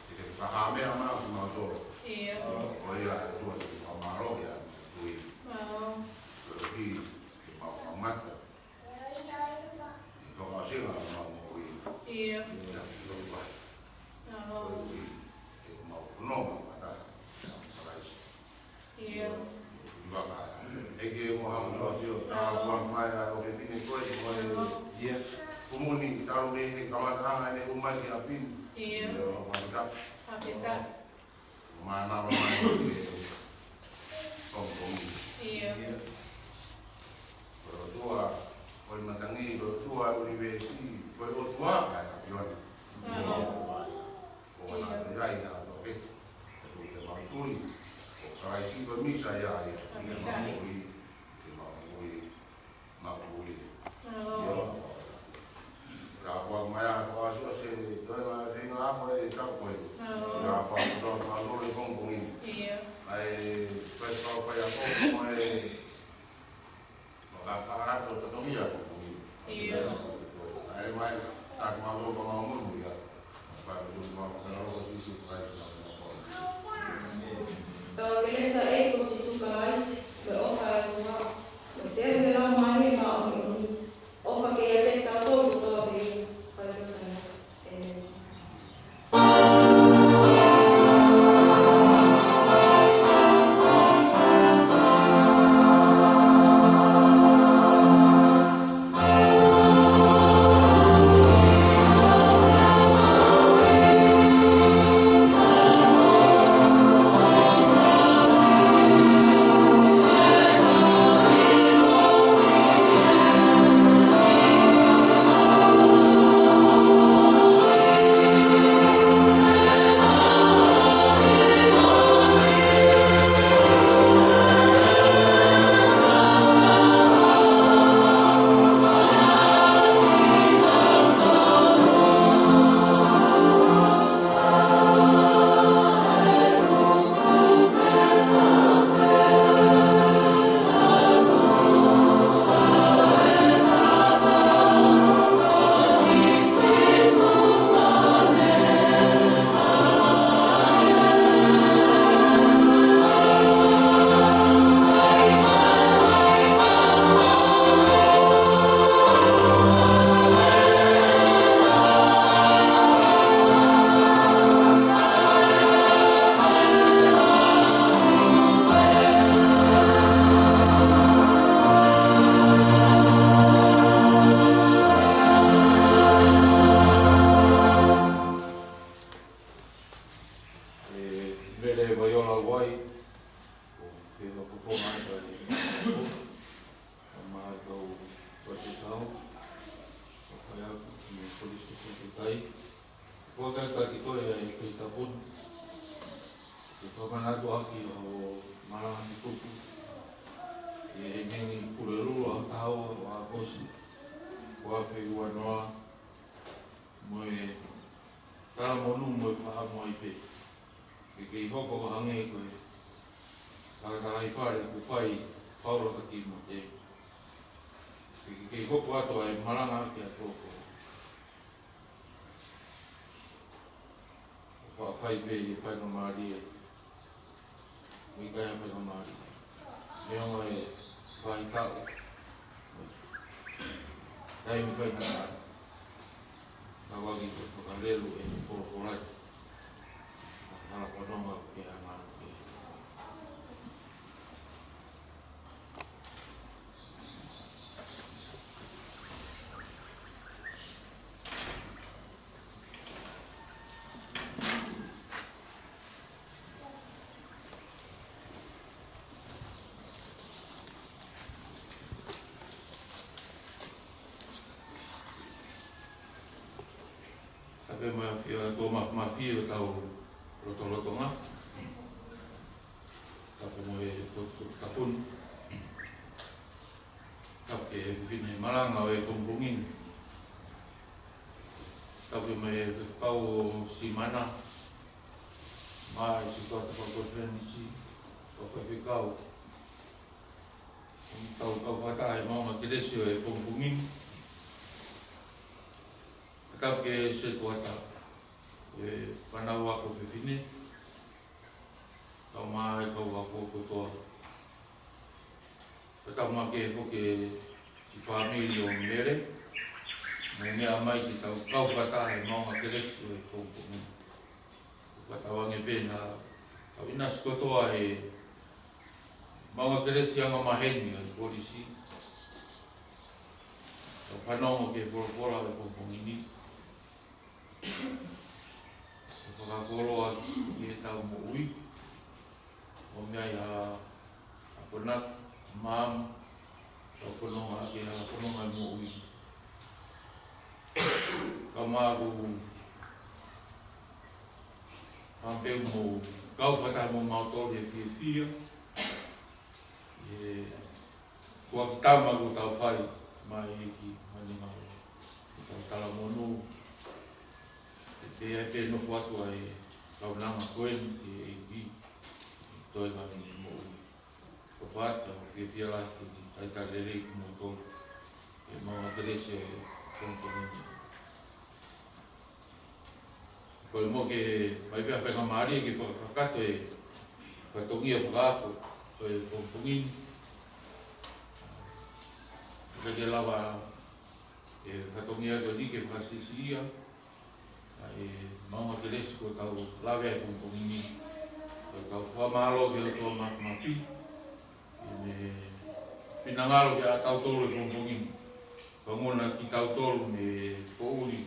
ʻi he fakahā meʻa maʻa kimautolu. ʻIo. Ko koe ia ʻe ʻOtua, ʻi he fakamālō ia ʻa e tui. ʻIo. Ko e ʻuhi, ke mau mamata. Fakaʻosinga ʻa e mau moʻui. ʻIo. ʻIo, ʻio. ʻIo. Ko e ʻuhi, ʻe mau fononga mata, ʻia Kalaisi. ʻIo. ʻIo, ʻikai ke mo ha mo sio, tā ua mai ʻa ʻo ke fine koe, mo e ʻIo. kumuni, talu mei he kamataʻanga ʻene ʻomai ki ʻapi ni. ʻIo. ʻIo, fakafetaʻi. Fakafetaʻi. Mānava mai ke ʻa e ʻunivēsi, ko e ʻOtua ʻa e ʻAfiona. ʻIo. ʻO ʻikai ha toe ʻi ai ha ʻOtua kehe. Ko e ʻOtua te mau tui. Ko Kalaisi ko e Mīsaia ia. ʻIo. Ke mau tui. Ke mau tui. Mau tui. ʻIo. ʻIo. Ka ko e meʻa ko ʻasi ʻo se, ko e meʻa feinga ako e tau ko ē. ʻIo. Ka ko e tau mau tui ko e pongipongi. ʻIo. ʻA e, ko e tau ko e ako ko e Fakataha atu ʻo totongi ʻa e pongipongi. ʻIo. ʻA e mai, ʻa e mau tō ka mau munu ia. Fakatū mau ka lau ʻo Sīsū Kalaisi na mau tō. Tau kelesi ʻa e ʻEiki ko Sīsū Kalaisi, mo e ʻofa ʻa e ʻOtua, mo e feohi ʻa e Laumālie Māʻoniʻoni, ʻofa ke ʻiate kitautolu kotoa pē, fai ʻo taʻengata. ʻĒmeni. ʻE Mele Vaiola Vai, ʻo ke hoko ko mai ka e hoko. Ka mai kau pate kau. Ka fai aku ki he Kolisi Sōsaiete Kai. Ko e kai taki ko e kai tapun. Ke fakamanatu ʻaki ʻa hoʻo malanga ki tupu. ʻI he Pulelulu ʻaho taha ua ʻo ʻAokosi. Ua afe ua noa. Mo e talamonū mo e fakaʻamu ai pē. Ke kei hoko ʻo hangē ko e fakatalaifale kuo fai ʻe Paula kia Tīmote. Ke kei hoko atu ʻa e malanga ki he folofola. Faʻa fai pē ʻi he faingamālie. ʻIkai ha faingamālie. Neongo e faʻahitaʻu. Taimi faingamālie. Ka ʻoku ʻikai ke fakalelu ʻe he folofola. Hala fanongo ke hanga ke. Tapu mo e ʻafio, tō ma-, mafai ʻo tau lotolotonga. Tapu mo e potu tapu ni. Tapu ki he fefine malanga ʻo e pongipongi ni. Tapu mo e faifekau ʻo Simana. Mo e sikuata fakakonifelenisi, ʻo faifekau. Tau kau fakataha he maʻunga kelesi ʻo e pongipongi ni. Tapu ki he sikuata, ʻa e fānau ako fefine. Tau mo e kau ako kotoa. Tapu mo e foki siʻi fāmili ʻo Mele. Mou meʻa mai ke tau kau fakataha he maʻunga kelesi ʻo e pongipongi ni. Fakatauange pē naʻa tau ʻinasi kotoa he maʻunga kelesi angamaheni ʻa e Kolisi. Tau fanongo ki he folofola ʻo e pongipongi ni. ʻO fakakoloa ki heʻetau moʻui. ʻO meʻa ai ha akonaki, maama, tau fononga ki ha fononga moʻui. Ka mau ʻoku ou pehē ʻoku mou kau fakataha mo mautolu he fiefia. ʻE, ko e kiʻi tama ʻoku tau fai mai ki Manimalo. Ko e tau talamonū. ʻE pehē ai pē nofo atu ai e kaunanga ko eni ki he ʻEiki. Toe ngaahi moʻui. Ko e fata, fiefia lahi ke talitali lelei kimoutolu. ʻE maʻu ha kelesi ʻi he pongipongi ni. Ko e mo ke mai pē ha faingamālie ke fakakakato e fatongia fakaako ʻo e pongipongi ni. Ka ke lava e fatongia ko eni ke fakasiʻisiʻia. ʻA e maʻu ha kelesi kuo tau lave ai he pongipongi ni. Ko e tau fakamālō ki he ʻOtua Māfimafi. ʻI heʻene finangalo kiate kitautolu he pongipongi ni. Fakamoʻoni kiate kitautolu mei he poʻuli.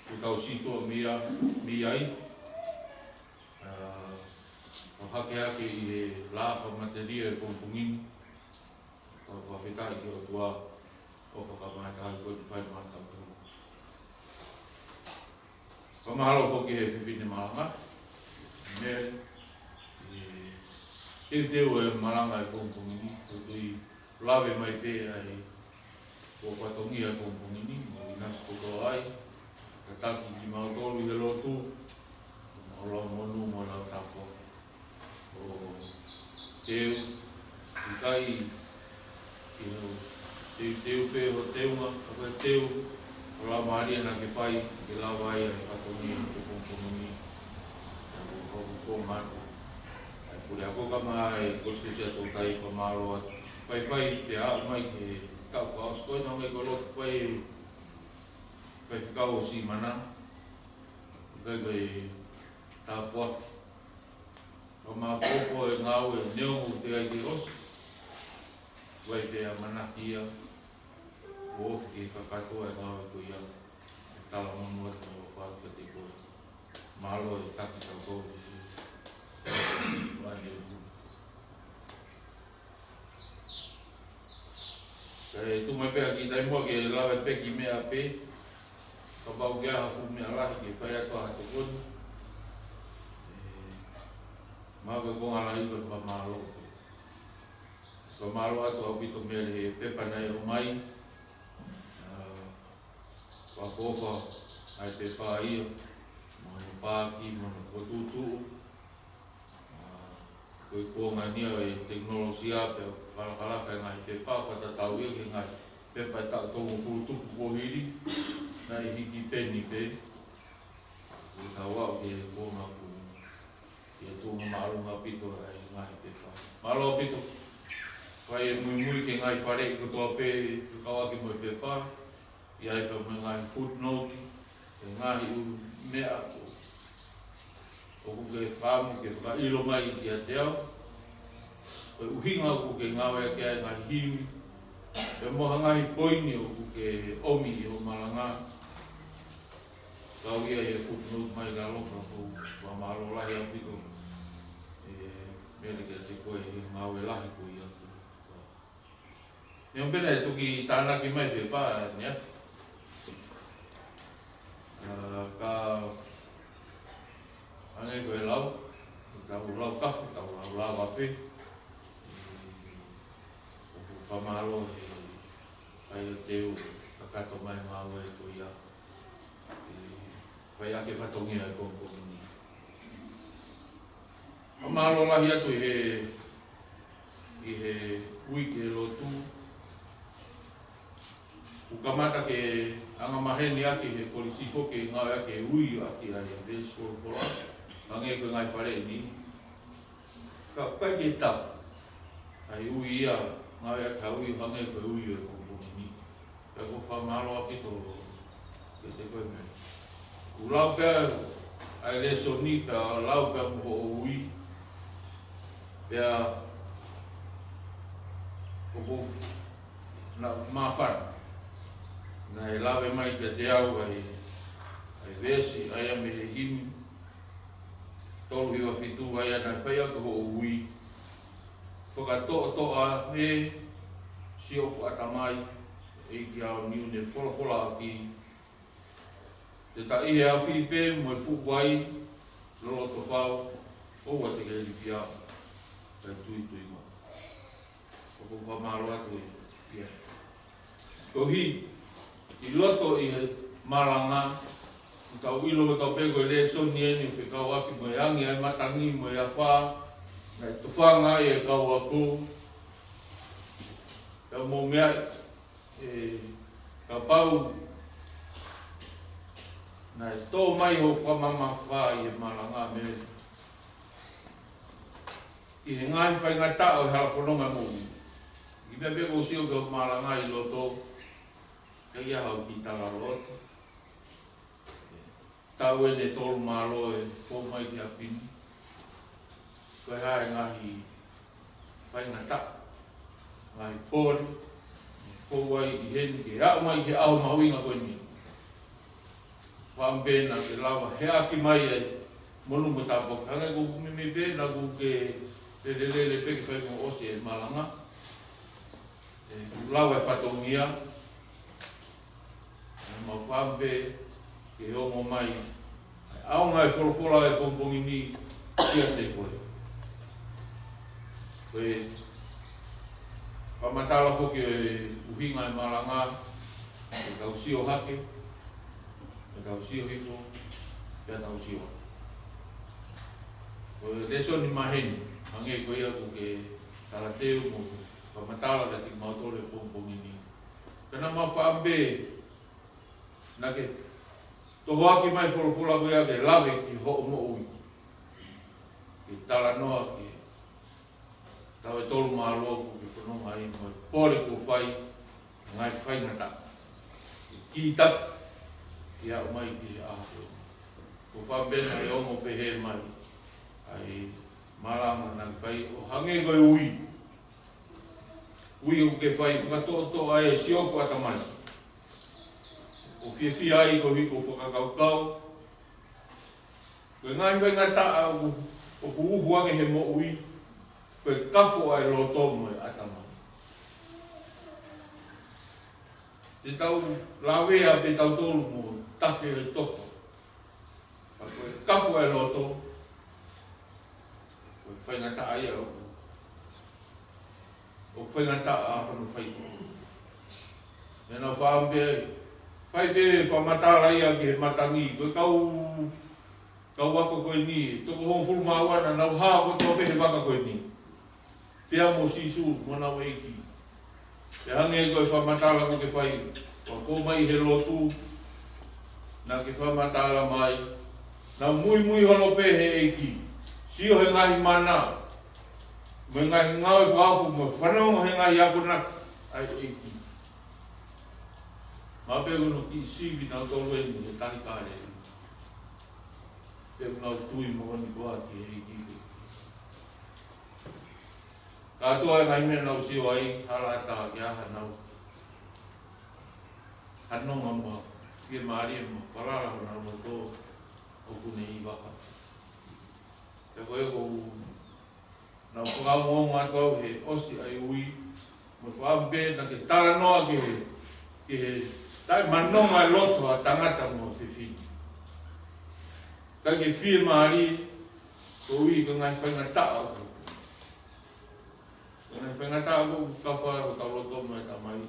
Kuo tau sītuʻa mei ai, mei ai. ʻA, ʻo hakehake ʻi he lā fakamatelie he pongipongi ni. Tau fakafetaʻi ki he ʻOtua ʻo e fakamātahi ko eni ʻoku fai maʻatautolu. Fakamālō foki ki he fefine malanga. Mele, ʻi he teuteu e malanga he pongipongi ni, ʻoku ou tui lave mai pē ʻa e fatongia he pongipongi ni, mo ʻinasi kotoa ai, tataki kimautolu ʻi he lotu, mo e lau monū mo e lau tāpuaki. ʻO teu, ʻikai, ʻi hoʻo teuteu pē hoʻo teunga, ka ko e teu, ʻo e Laumālie naʻa ke fai, ke lava ai ʻa e fatongia he pongipongi ni. ʻA ko e kau fonga atu. ʻA e pule ako ka mai, kosikosi atu ʻo kai fakamālō atu. Faifai te aʻu mai ki he taʻu fakaʻosi ko ē naʻa mai ko e lotu fai, faifekau ʻo Simana. ʻIkai ko e tāpuaki. Fakamāpopo e ngāue neongo ʻoku teʻeki ai ke ʻosi. Vai pē ʻamanaki ia, ʻo ofi ke kakato e ngāue ko ia. Talamonū atu mo fātu kiate koe. Mālō e taki kakato. Vane uku. Kae tuku mai pē ha kiʻi taimi muʻa ke lave pē ki he meʻa pē. Kapau ʻoku ʻi ai ha fuʻu meʻa lahi ke fai atu ai ha tokoni. ʻE, maʻu e konga lahi ko e fakamālō pē. Fakamālō atu ʻaupito Mele he pepa naʻe ʻomai. ʻA, fakaʻofoʻofa ʻa e pepa ia. Mo hono paaki, mo hono fokotuʻutuʻu. ʻA, ko e kuonga ni ʻo e tekinolosia pea fakalakalaka e ngaahi pepa, fakatatau ia ki he ngaahi pepa ʻe taʻu tolungofulu tupu kuo hili, naʻe hiki peni pē. Ko e tau aʻu ki he kuonga ʻoku ʻi he tuʻunga māʻolunga ʻaupito ʻa e ngaahi pepa. Mālō ʻaupito. Fai e muimui ki he ngaahi faleʻi kotoa pē, fekauʻaki mo e pepa. ʻI ai pē mo e ngaahi footnote, e ngaahi ʻū meʻa ko, ʻoku ke fakaʻamu ke fakaʻilo mai kiate au. Ko e ʻuhinga ʻoku ke ngāueʻaki ai e ngaahi himi. Pea mo ha ngaahi poini ʻoku ke ʻomi ʻi hoʻo malanga. Kau ia he footnote mai lalo ka ʻoku ou fakamālō lahi ʻaupito. ʻE, Mele kiate koe he ngāue lahi ko ia. Neongo pē naʻe toki tānaki mai pē pā, nia. ʻA, ka hangē ko e lau, tau lau kafu, tau lau lava pē. ʻOku fakamālō he fai ʻo teu, kakato mai ngāue ko ia. ʻE, fai ake fatongia e pongipongi ni. Fakamālō lahi atu ʻi he, ʻi he uike lotu. Kuo kamata ke angamaheni ʻaki he kolisi foki e ngāueʻaki e ui ʻaki ʻa e veesi folofola. Hangē ko e ngaahi faleʻi ni. Ka ʻoku ʻikai ke tau. ʻA e ui ia, ngāueʻaki ha ui hangē ko e ui ʻo e pongipongi ni. Pea ʻoku ou fakamālō ʻaupito kiate koe Mele. ʻOku lau pē ʻa e lēsoni pea lau pē mo hoʻo ui. Pea ʻoku ou naʻa māfana. Naʻe lave mai kiate au ʻa e, ʻa e veesi, ʻa ia mei he himi. Tolu hiva fitu ʻa ia naʻe fai ʻaki hoʻo ui. Fakatoʻotoʻa ʻe siʻoku ʻatamai, ʻEiki ʻaoniu ne folofola ʻaki, te ta ʻi he afi pē mo e fuʻu vai loloto fau, ʻoua te ke ilifia, kae tuitui mai. ʻOku ou fakamālō atu ē ia. Koeʻuhi, ʻi loto ʻi he malanga, ʻoku tau ʻilo ʻo tau pē ko e lēsoni eni ʻo fekauʻaki mo e angi ʻa e matangi mo e afā, naʻe tofanga ai e kau ako. Pea mou meaʻi, ē, kapau naʻe tō mai hoʻo fakamamafa ʻi he malanga mei ʻi he ngaahi faingataʻa ʻo e hala fononga moʻui. ʻI he meʻa pē ʻoku ou sio ki hoʻo malanga ʻi loto, ʻikai ha kiʻi talaloto. Taʻu eni ʻe tolu mālō ʻe fou mai ki ʻapi ni. Ko e hā e ngaahi faingataʻa, ngaahi pole, ʻe fou ai ʻi heni ke aʻu mai ki he ʻaho mahuʻinga ko eni. Faʻa pē naʻa ke lava heʻaki mai ai monū mo tāpuaki. Hangē ko e meimei pē naʻa ku ke lelelele pē ke fai mo ʻosi e malanga. ʻE, kuo lava e fatongia. ʻE, mau faʻa pē ke ongo mai ʻa e ʻaonga e folofola e pongipongi ni kiate koe. Ko e fakamatala foki e ʻuhinga e malanga, ʻe tau sio hake, ʻe tau sio hifo, pea tau sio hake. Ko e lēsoni maheni, hangē ko ia ʻoku ke talateu mo fakamatala kiate kimautolu he pongipongi ni. Ka naʻa mau faʻa pē naʻa ke tohoakiʻi mai folofola ko ia ke lave ki hoʻo moʻui. Ke talanoa ki he taʻu ʻe tolu mālō kuo ke fononga ai mo e pole kuo fai, ngaahi faingataʻa. Ke kītaki, ke aʻu mai ki he ʻaho ko eni. Kuo faʻa pē naʻe ongo pehē mai ʻa e malanga naʻa ke fai ʻo hangē ko e ui. Ui ʻoku ke fai fakatoʻotoʻa e siʻoku ʻatamai. ʻO fiefia ai koeʻuhi ko e fakakaukau. Ko e ngaahi faingataʻa ʻoku, ʻoku uhu ange he moʻui, ko e kafo ʻa e loto mo e ʻatamai. Te tau lavea pē tautolu mo tafe e toko. Ka ko e kafo e loto, ko e faingataʻa ia ʻoku, ʻoku faingataʻa hono fai. Meʻa naʻa faʻa pē, fai pē fakamatala ia ki he matangi, ko e kau, kau ako ko eni, toko hongofulu mā ua naʻa nau hā kotoa pē he vaka ko eni. Pea mo Sīsū, mo ʻenau ʻEiki. Pea hangē ko e fakamatala kuo ke fai, kuo fou mai he lotu, naʻa ke fakamatala mai, naʻa muimui holo pē he ʻEiki. Sio he ngaahi mana, mo e ngaahi ngāue fakaofo, mo fanongo he ngaahi akonaki ʻa e ʻEiki. Mahalo pē ko hono kiʻi sivi nautolu eni he Tahi Kāleli. Pea nau tui moʻoni koā ki he ʻEiki. Kātoa e ngaahi meʻa naʻa nau sio ai, hala ʻatā ke ʻi ai haʻanau fanongo mo fiemālie mo falala honau loto ʻoku ne ʻi vaka. Pea ko e ʻoku nau fakaongoongo atu au he ʻosi ʻa e ui, mo faʻa pē naʻa ke talanoa ki he, ki he taʻemanonga e loto ʻa e tangata mo e fefine. Kae ke fiemālie, koeʻuhi ko e ngaahi faingataʻa ʻoku, ko e ngaahi faingataʻa ʻoku kafo ai hotau loto mo e ʻatamai.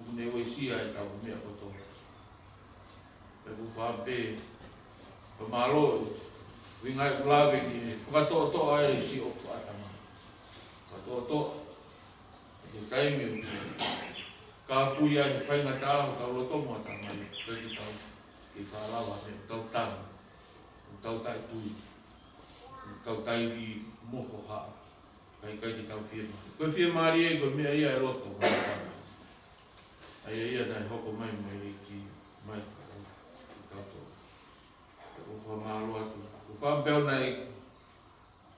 ʻOku ne uesia ʻetau meʻa kotoa. Pea ʻoku faʻa pē, fakamālō e ʻuhinga ʻeku lave ki he fakatoʻotoʻa e siʻoku ʻatamai. Fakatoʻotoʻa. He taimi ʻoku kāpui ai he faingataʻa hotau loto mo e ʻatamai, ʻikai ke tau, ke faʻa lava he tau tanu, tau taʻetui, tau taʻemohohaʻa, kae ʻikai ke tau fiemālie. Ko e fiemālie ko e meʻa ia e loto mo e ʻatamai. ʻA ia ia naʻe hoko mai mo e ʻEiki mai ka tau, ka tau tō. Ko e fakamālō atu. Ko e faʻa pē ʻo naʻe,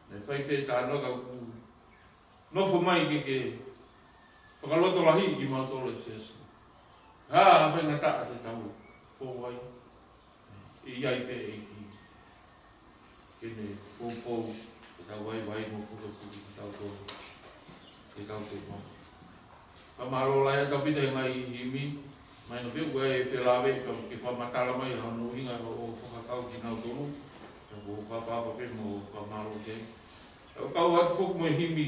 naʻe fai pē tānoa ka ʻoku nofo mai ke ke fakalotolahiʻi kimautolu e siasi. Ha, ha faingataʻa te tau fou ai. ʻE ʻi ai pē ʻEiki ke ne poupou ke tau vaivai mo pukepuke kitautolu. Ke tau tuʻu mai. Fakamālō lahi ʻaupito he ngaahi himi, mai no pe ua e felāveʻi ka ke fakamatala mai hono ʻuhinga ʻo fakakau kinautolu, ka ko e fakapapa pē mo fakamālō ki ai. ʻOku kau atu foki mo e himi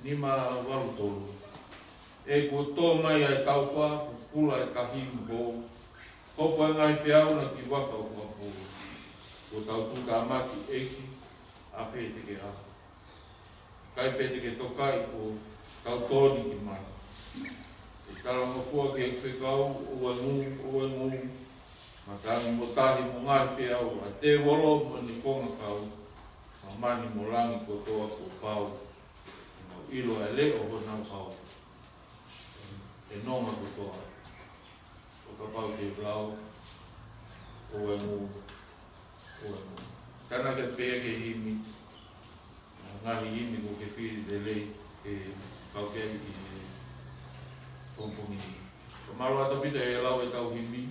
nima valu tolu. ʻE kuo tō mai ʻa e taufa, kuo kula e kahi mo hou, hopo e ngaahi peau naʻa ki vaka ʻo fakapō. Kuo tau tuʻutāmaki ʻEiki, ʻafē te ke ʻalu. Kai pē te ke tokaʻi kuo tau tō ni ki mala. ʻE talangofua ki he fekau, ʻoua ngū, ʻoua ngū. Matangi mo tahi mo ngaahi peau, ʻa tēvolo mo ʻene konga kau, māmani mo langi kotoa kuo pau. ʻE mau ʻilo ʻa e leʻo honau kau, ʻe nonga kotoa. ʻO kapau te u lau, ʻoua ngū, ʻoua ngū. Tānaki pē ke himi, ngaahi himi kuo ke fili lelei ke kau ki ai ʻi he pongipongi ni. Fakamālō atu ʻaupito he lau ʻetau himi,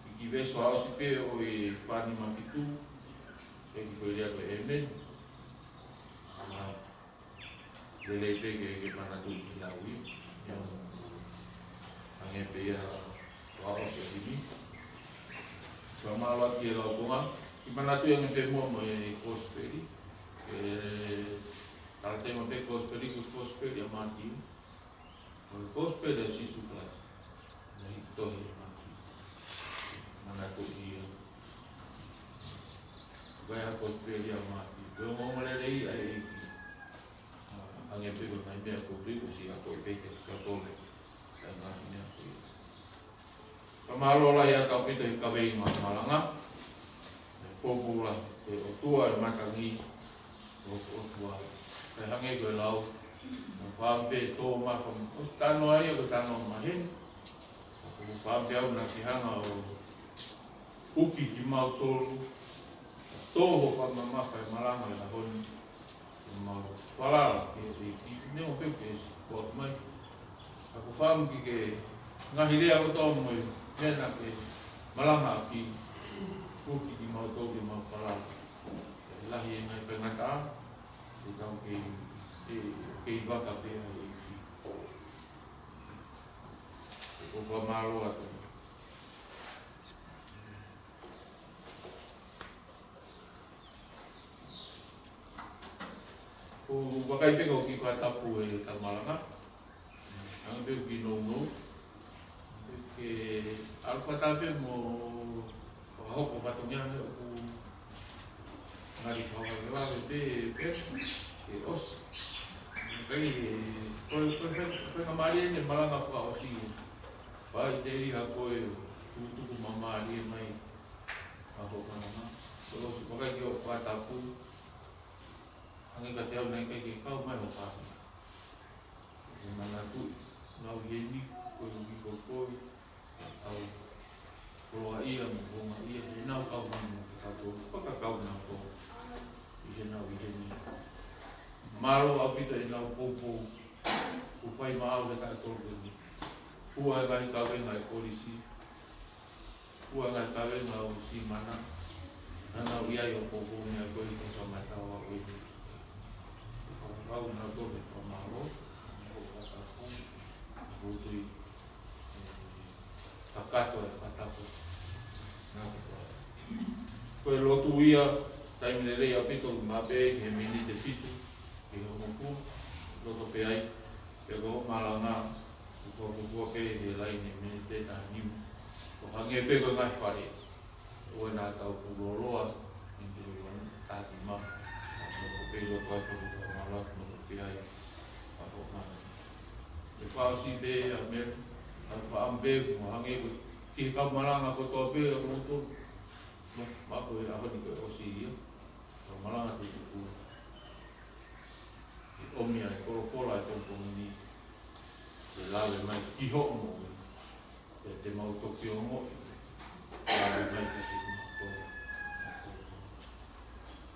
ʻi he veesi fakaʻosi pē ʻo e fā nima fitu, ʻe ki ko e lea ko e ʻēmeni. Lelei pē ke, ke manatuʻi ki he lau ia. Ia, hangē pē ia fakaʻosi ʻa e himi. Fakamālō atu ki he laukonga. Ke manatuʻi ange pē muʻa mo e kosipeli. ʻE, talatema pē kosipeli, ko e kosipeli ʻa Mātiu. Ko e kosipeli ʻa Sīsū Kalaisi. Naʻe tohi ʻe Mātiu. Manatuʻi ia. Ko e kosipeli ʻa Mātiu. Ko e ongoongolelei ʻa e ʻEiki. Hangē pē ko e ngaahi meʻa ko ē ʻoku ʻosi akoʻi pē kiate kitautolu. Ko e ngaahi meʻa ko ia. Fakamālō lahi atu ʻaupito he kaveinga malanga. ʻE poupou lahi, ko e ʻOtua ʻo e matangi, ʻo, ʻOtua. Kae hangē ko e lau, naʻa faʻa pē tō mai fam-, ʻosi tano ai, ko e tano maheni. Ko e faʻa pē au naʻa ke hanga ʻo huki kimautolu, tō ho fakamamafa e malanga ʻi he ʻaho ni. Ke mau falala ki he ʻEiki, neongo pē ʻoku ke ʻosi ʻoatu mai. Ka ko e faʻa ke ke ngaahi lea kotoa mo e meʻa naʻa ke malangaʻaki, huki kimautolu ke mau falala. Lahi e ngaahi faingataʻa, ʻe tau kei, ʻe, kei vaka pē ʻa e ʻEiki. Ko e fakamālō atu. ʻOku ou vakai pē ko e kiʻi fakatapu ʻetau malanga. Hangē pē ko e kiʻi nounou. Ke ʻalu fakataha pē mo fakahoko fatongia ʻoku ngali fakavavevave pē, pē, ke ʻosi. Kai, ko e, ko e, ko e, ko e faingamālie ʻeni malanga fakaʻosi. Pea ʻi he teli ha ko e tutuku māmālie mai. Ka ko e malanga. Ko e ʻosi, vakai ke ʻoku fakatapu. Hangē kiate au naʻe ʻikai ke kau mai ho fāmili. ʻE manatuʻi, nau ʻi heni, ko e uki ko koe, ʻa e kau koloaʻia mo houngaʻia, ʻenau kau mai mo kitautolu, fakakau nautolu, ʻi heʻenau ʻi heni. Mālō ʻaupito ʻenau poupou, kuo fai maʻau he taʻu ʻe tolu ko eni. Fua e ngaahi kavenga ʻa e kolisi, fua e ngaahi kavenga ʻo Simana, naʻa nau ʻi ai ʻo poupou meʻa ko ē ʻi he kamataʻanga ko eni. Fakakau nautolu e fakamālō, mo e fakatapu, mo e tui, ʻe, kakato e fakatapu. Naʻa ko e lotu ia, taimi lelei ʻaupito, maʻu pē he miniti ʻe fitu, ki he hongofulu, loto pē ai, pea ko e malanga, ʻoku fakakūkū pē he laine miniti ʻe taha nima. ʻO hangē pē ko e ngaahi fale. ʻOua naʻa tau puloloa, ʻi he ua taha nima. ʻA ko pē loto ai pē ko e malanga, ko pē ai, ʻa ko mana. ʻE fakaʻosi pē ʻa Mel, ʻa faʻa pē, mo hangē ko e, ki he kau malanga kotoa pē, ʻa ko loto, ma, ma ko e ʻaho ni ko e ʻosi ia. Kau malanga tutuku. ʻE ʻomi ʻa e folofola ʻi he pongipongi ni. Ke lave mai ki hoʻo moʻui. Pea te mau toki ongoʻi. Lave mai ki he moʻui.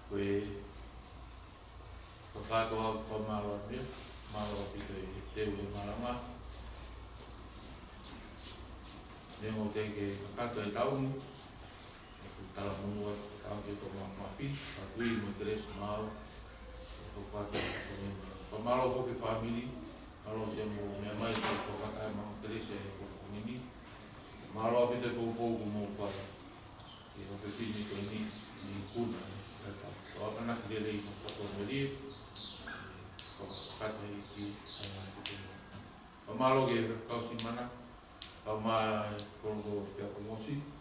Ko e kakato ʻa e fakamālō atu, mālō ʻaupito e teu e malanga. Neongo teʻeki ke kakato e taʻu ni. ʻOku talamonū atu, ka ke tō ma, mafi, ka kui mo e kelesi maau, ʻo fakata, ʻo Fakamālō foki ki he fāmili, mālō siʻomou meʻa mai, siʻomou tokanga mai ʻo kelesi ʻi he pongipongi ni. Mālō ʻaupito e poupou kuo mou fai ki he ʻofefine ko eni, ʻi he ikuna, ʻe pa. Tau akanaki lelei mo fakatonumelie, fakakata ʻi he ʻaho ni. Fakamālō ki he kau Simana, kau mai kolo ko Pea Kumosi,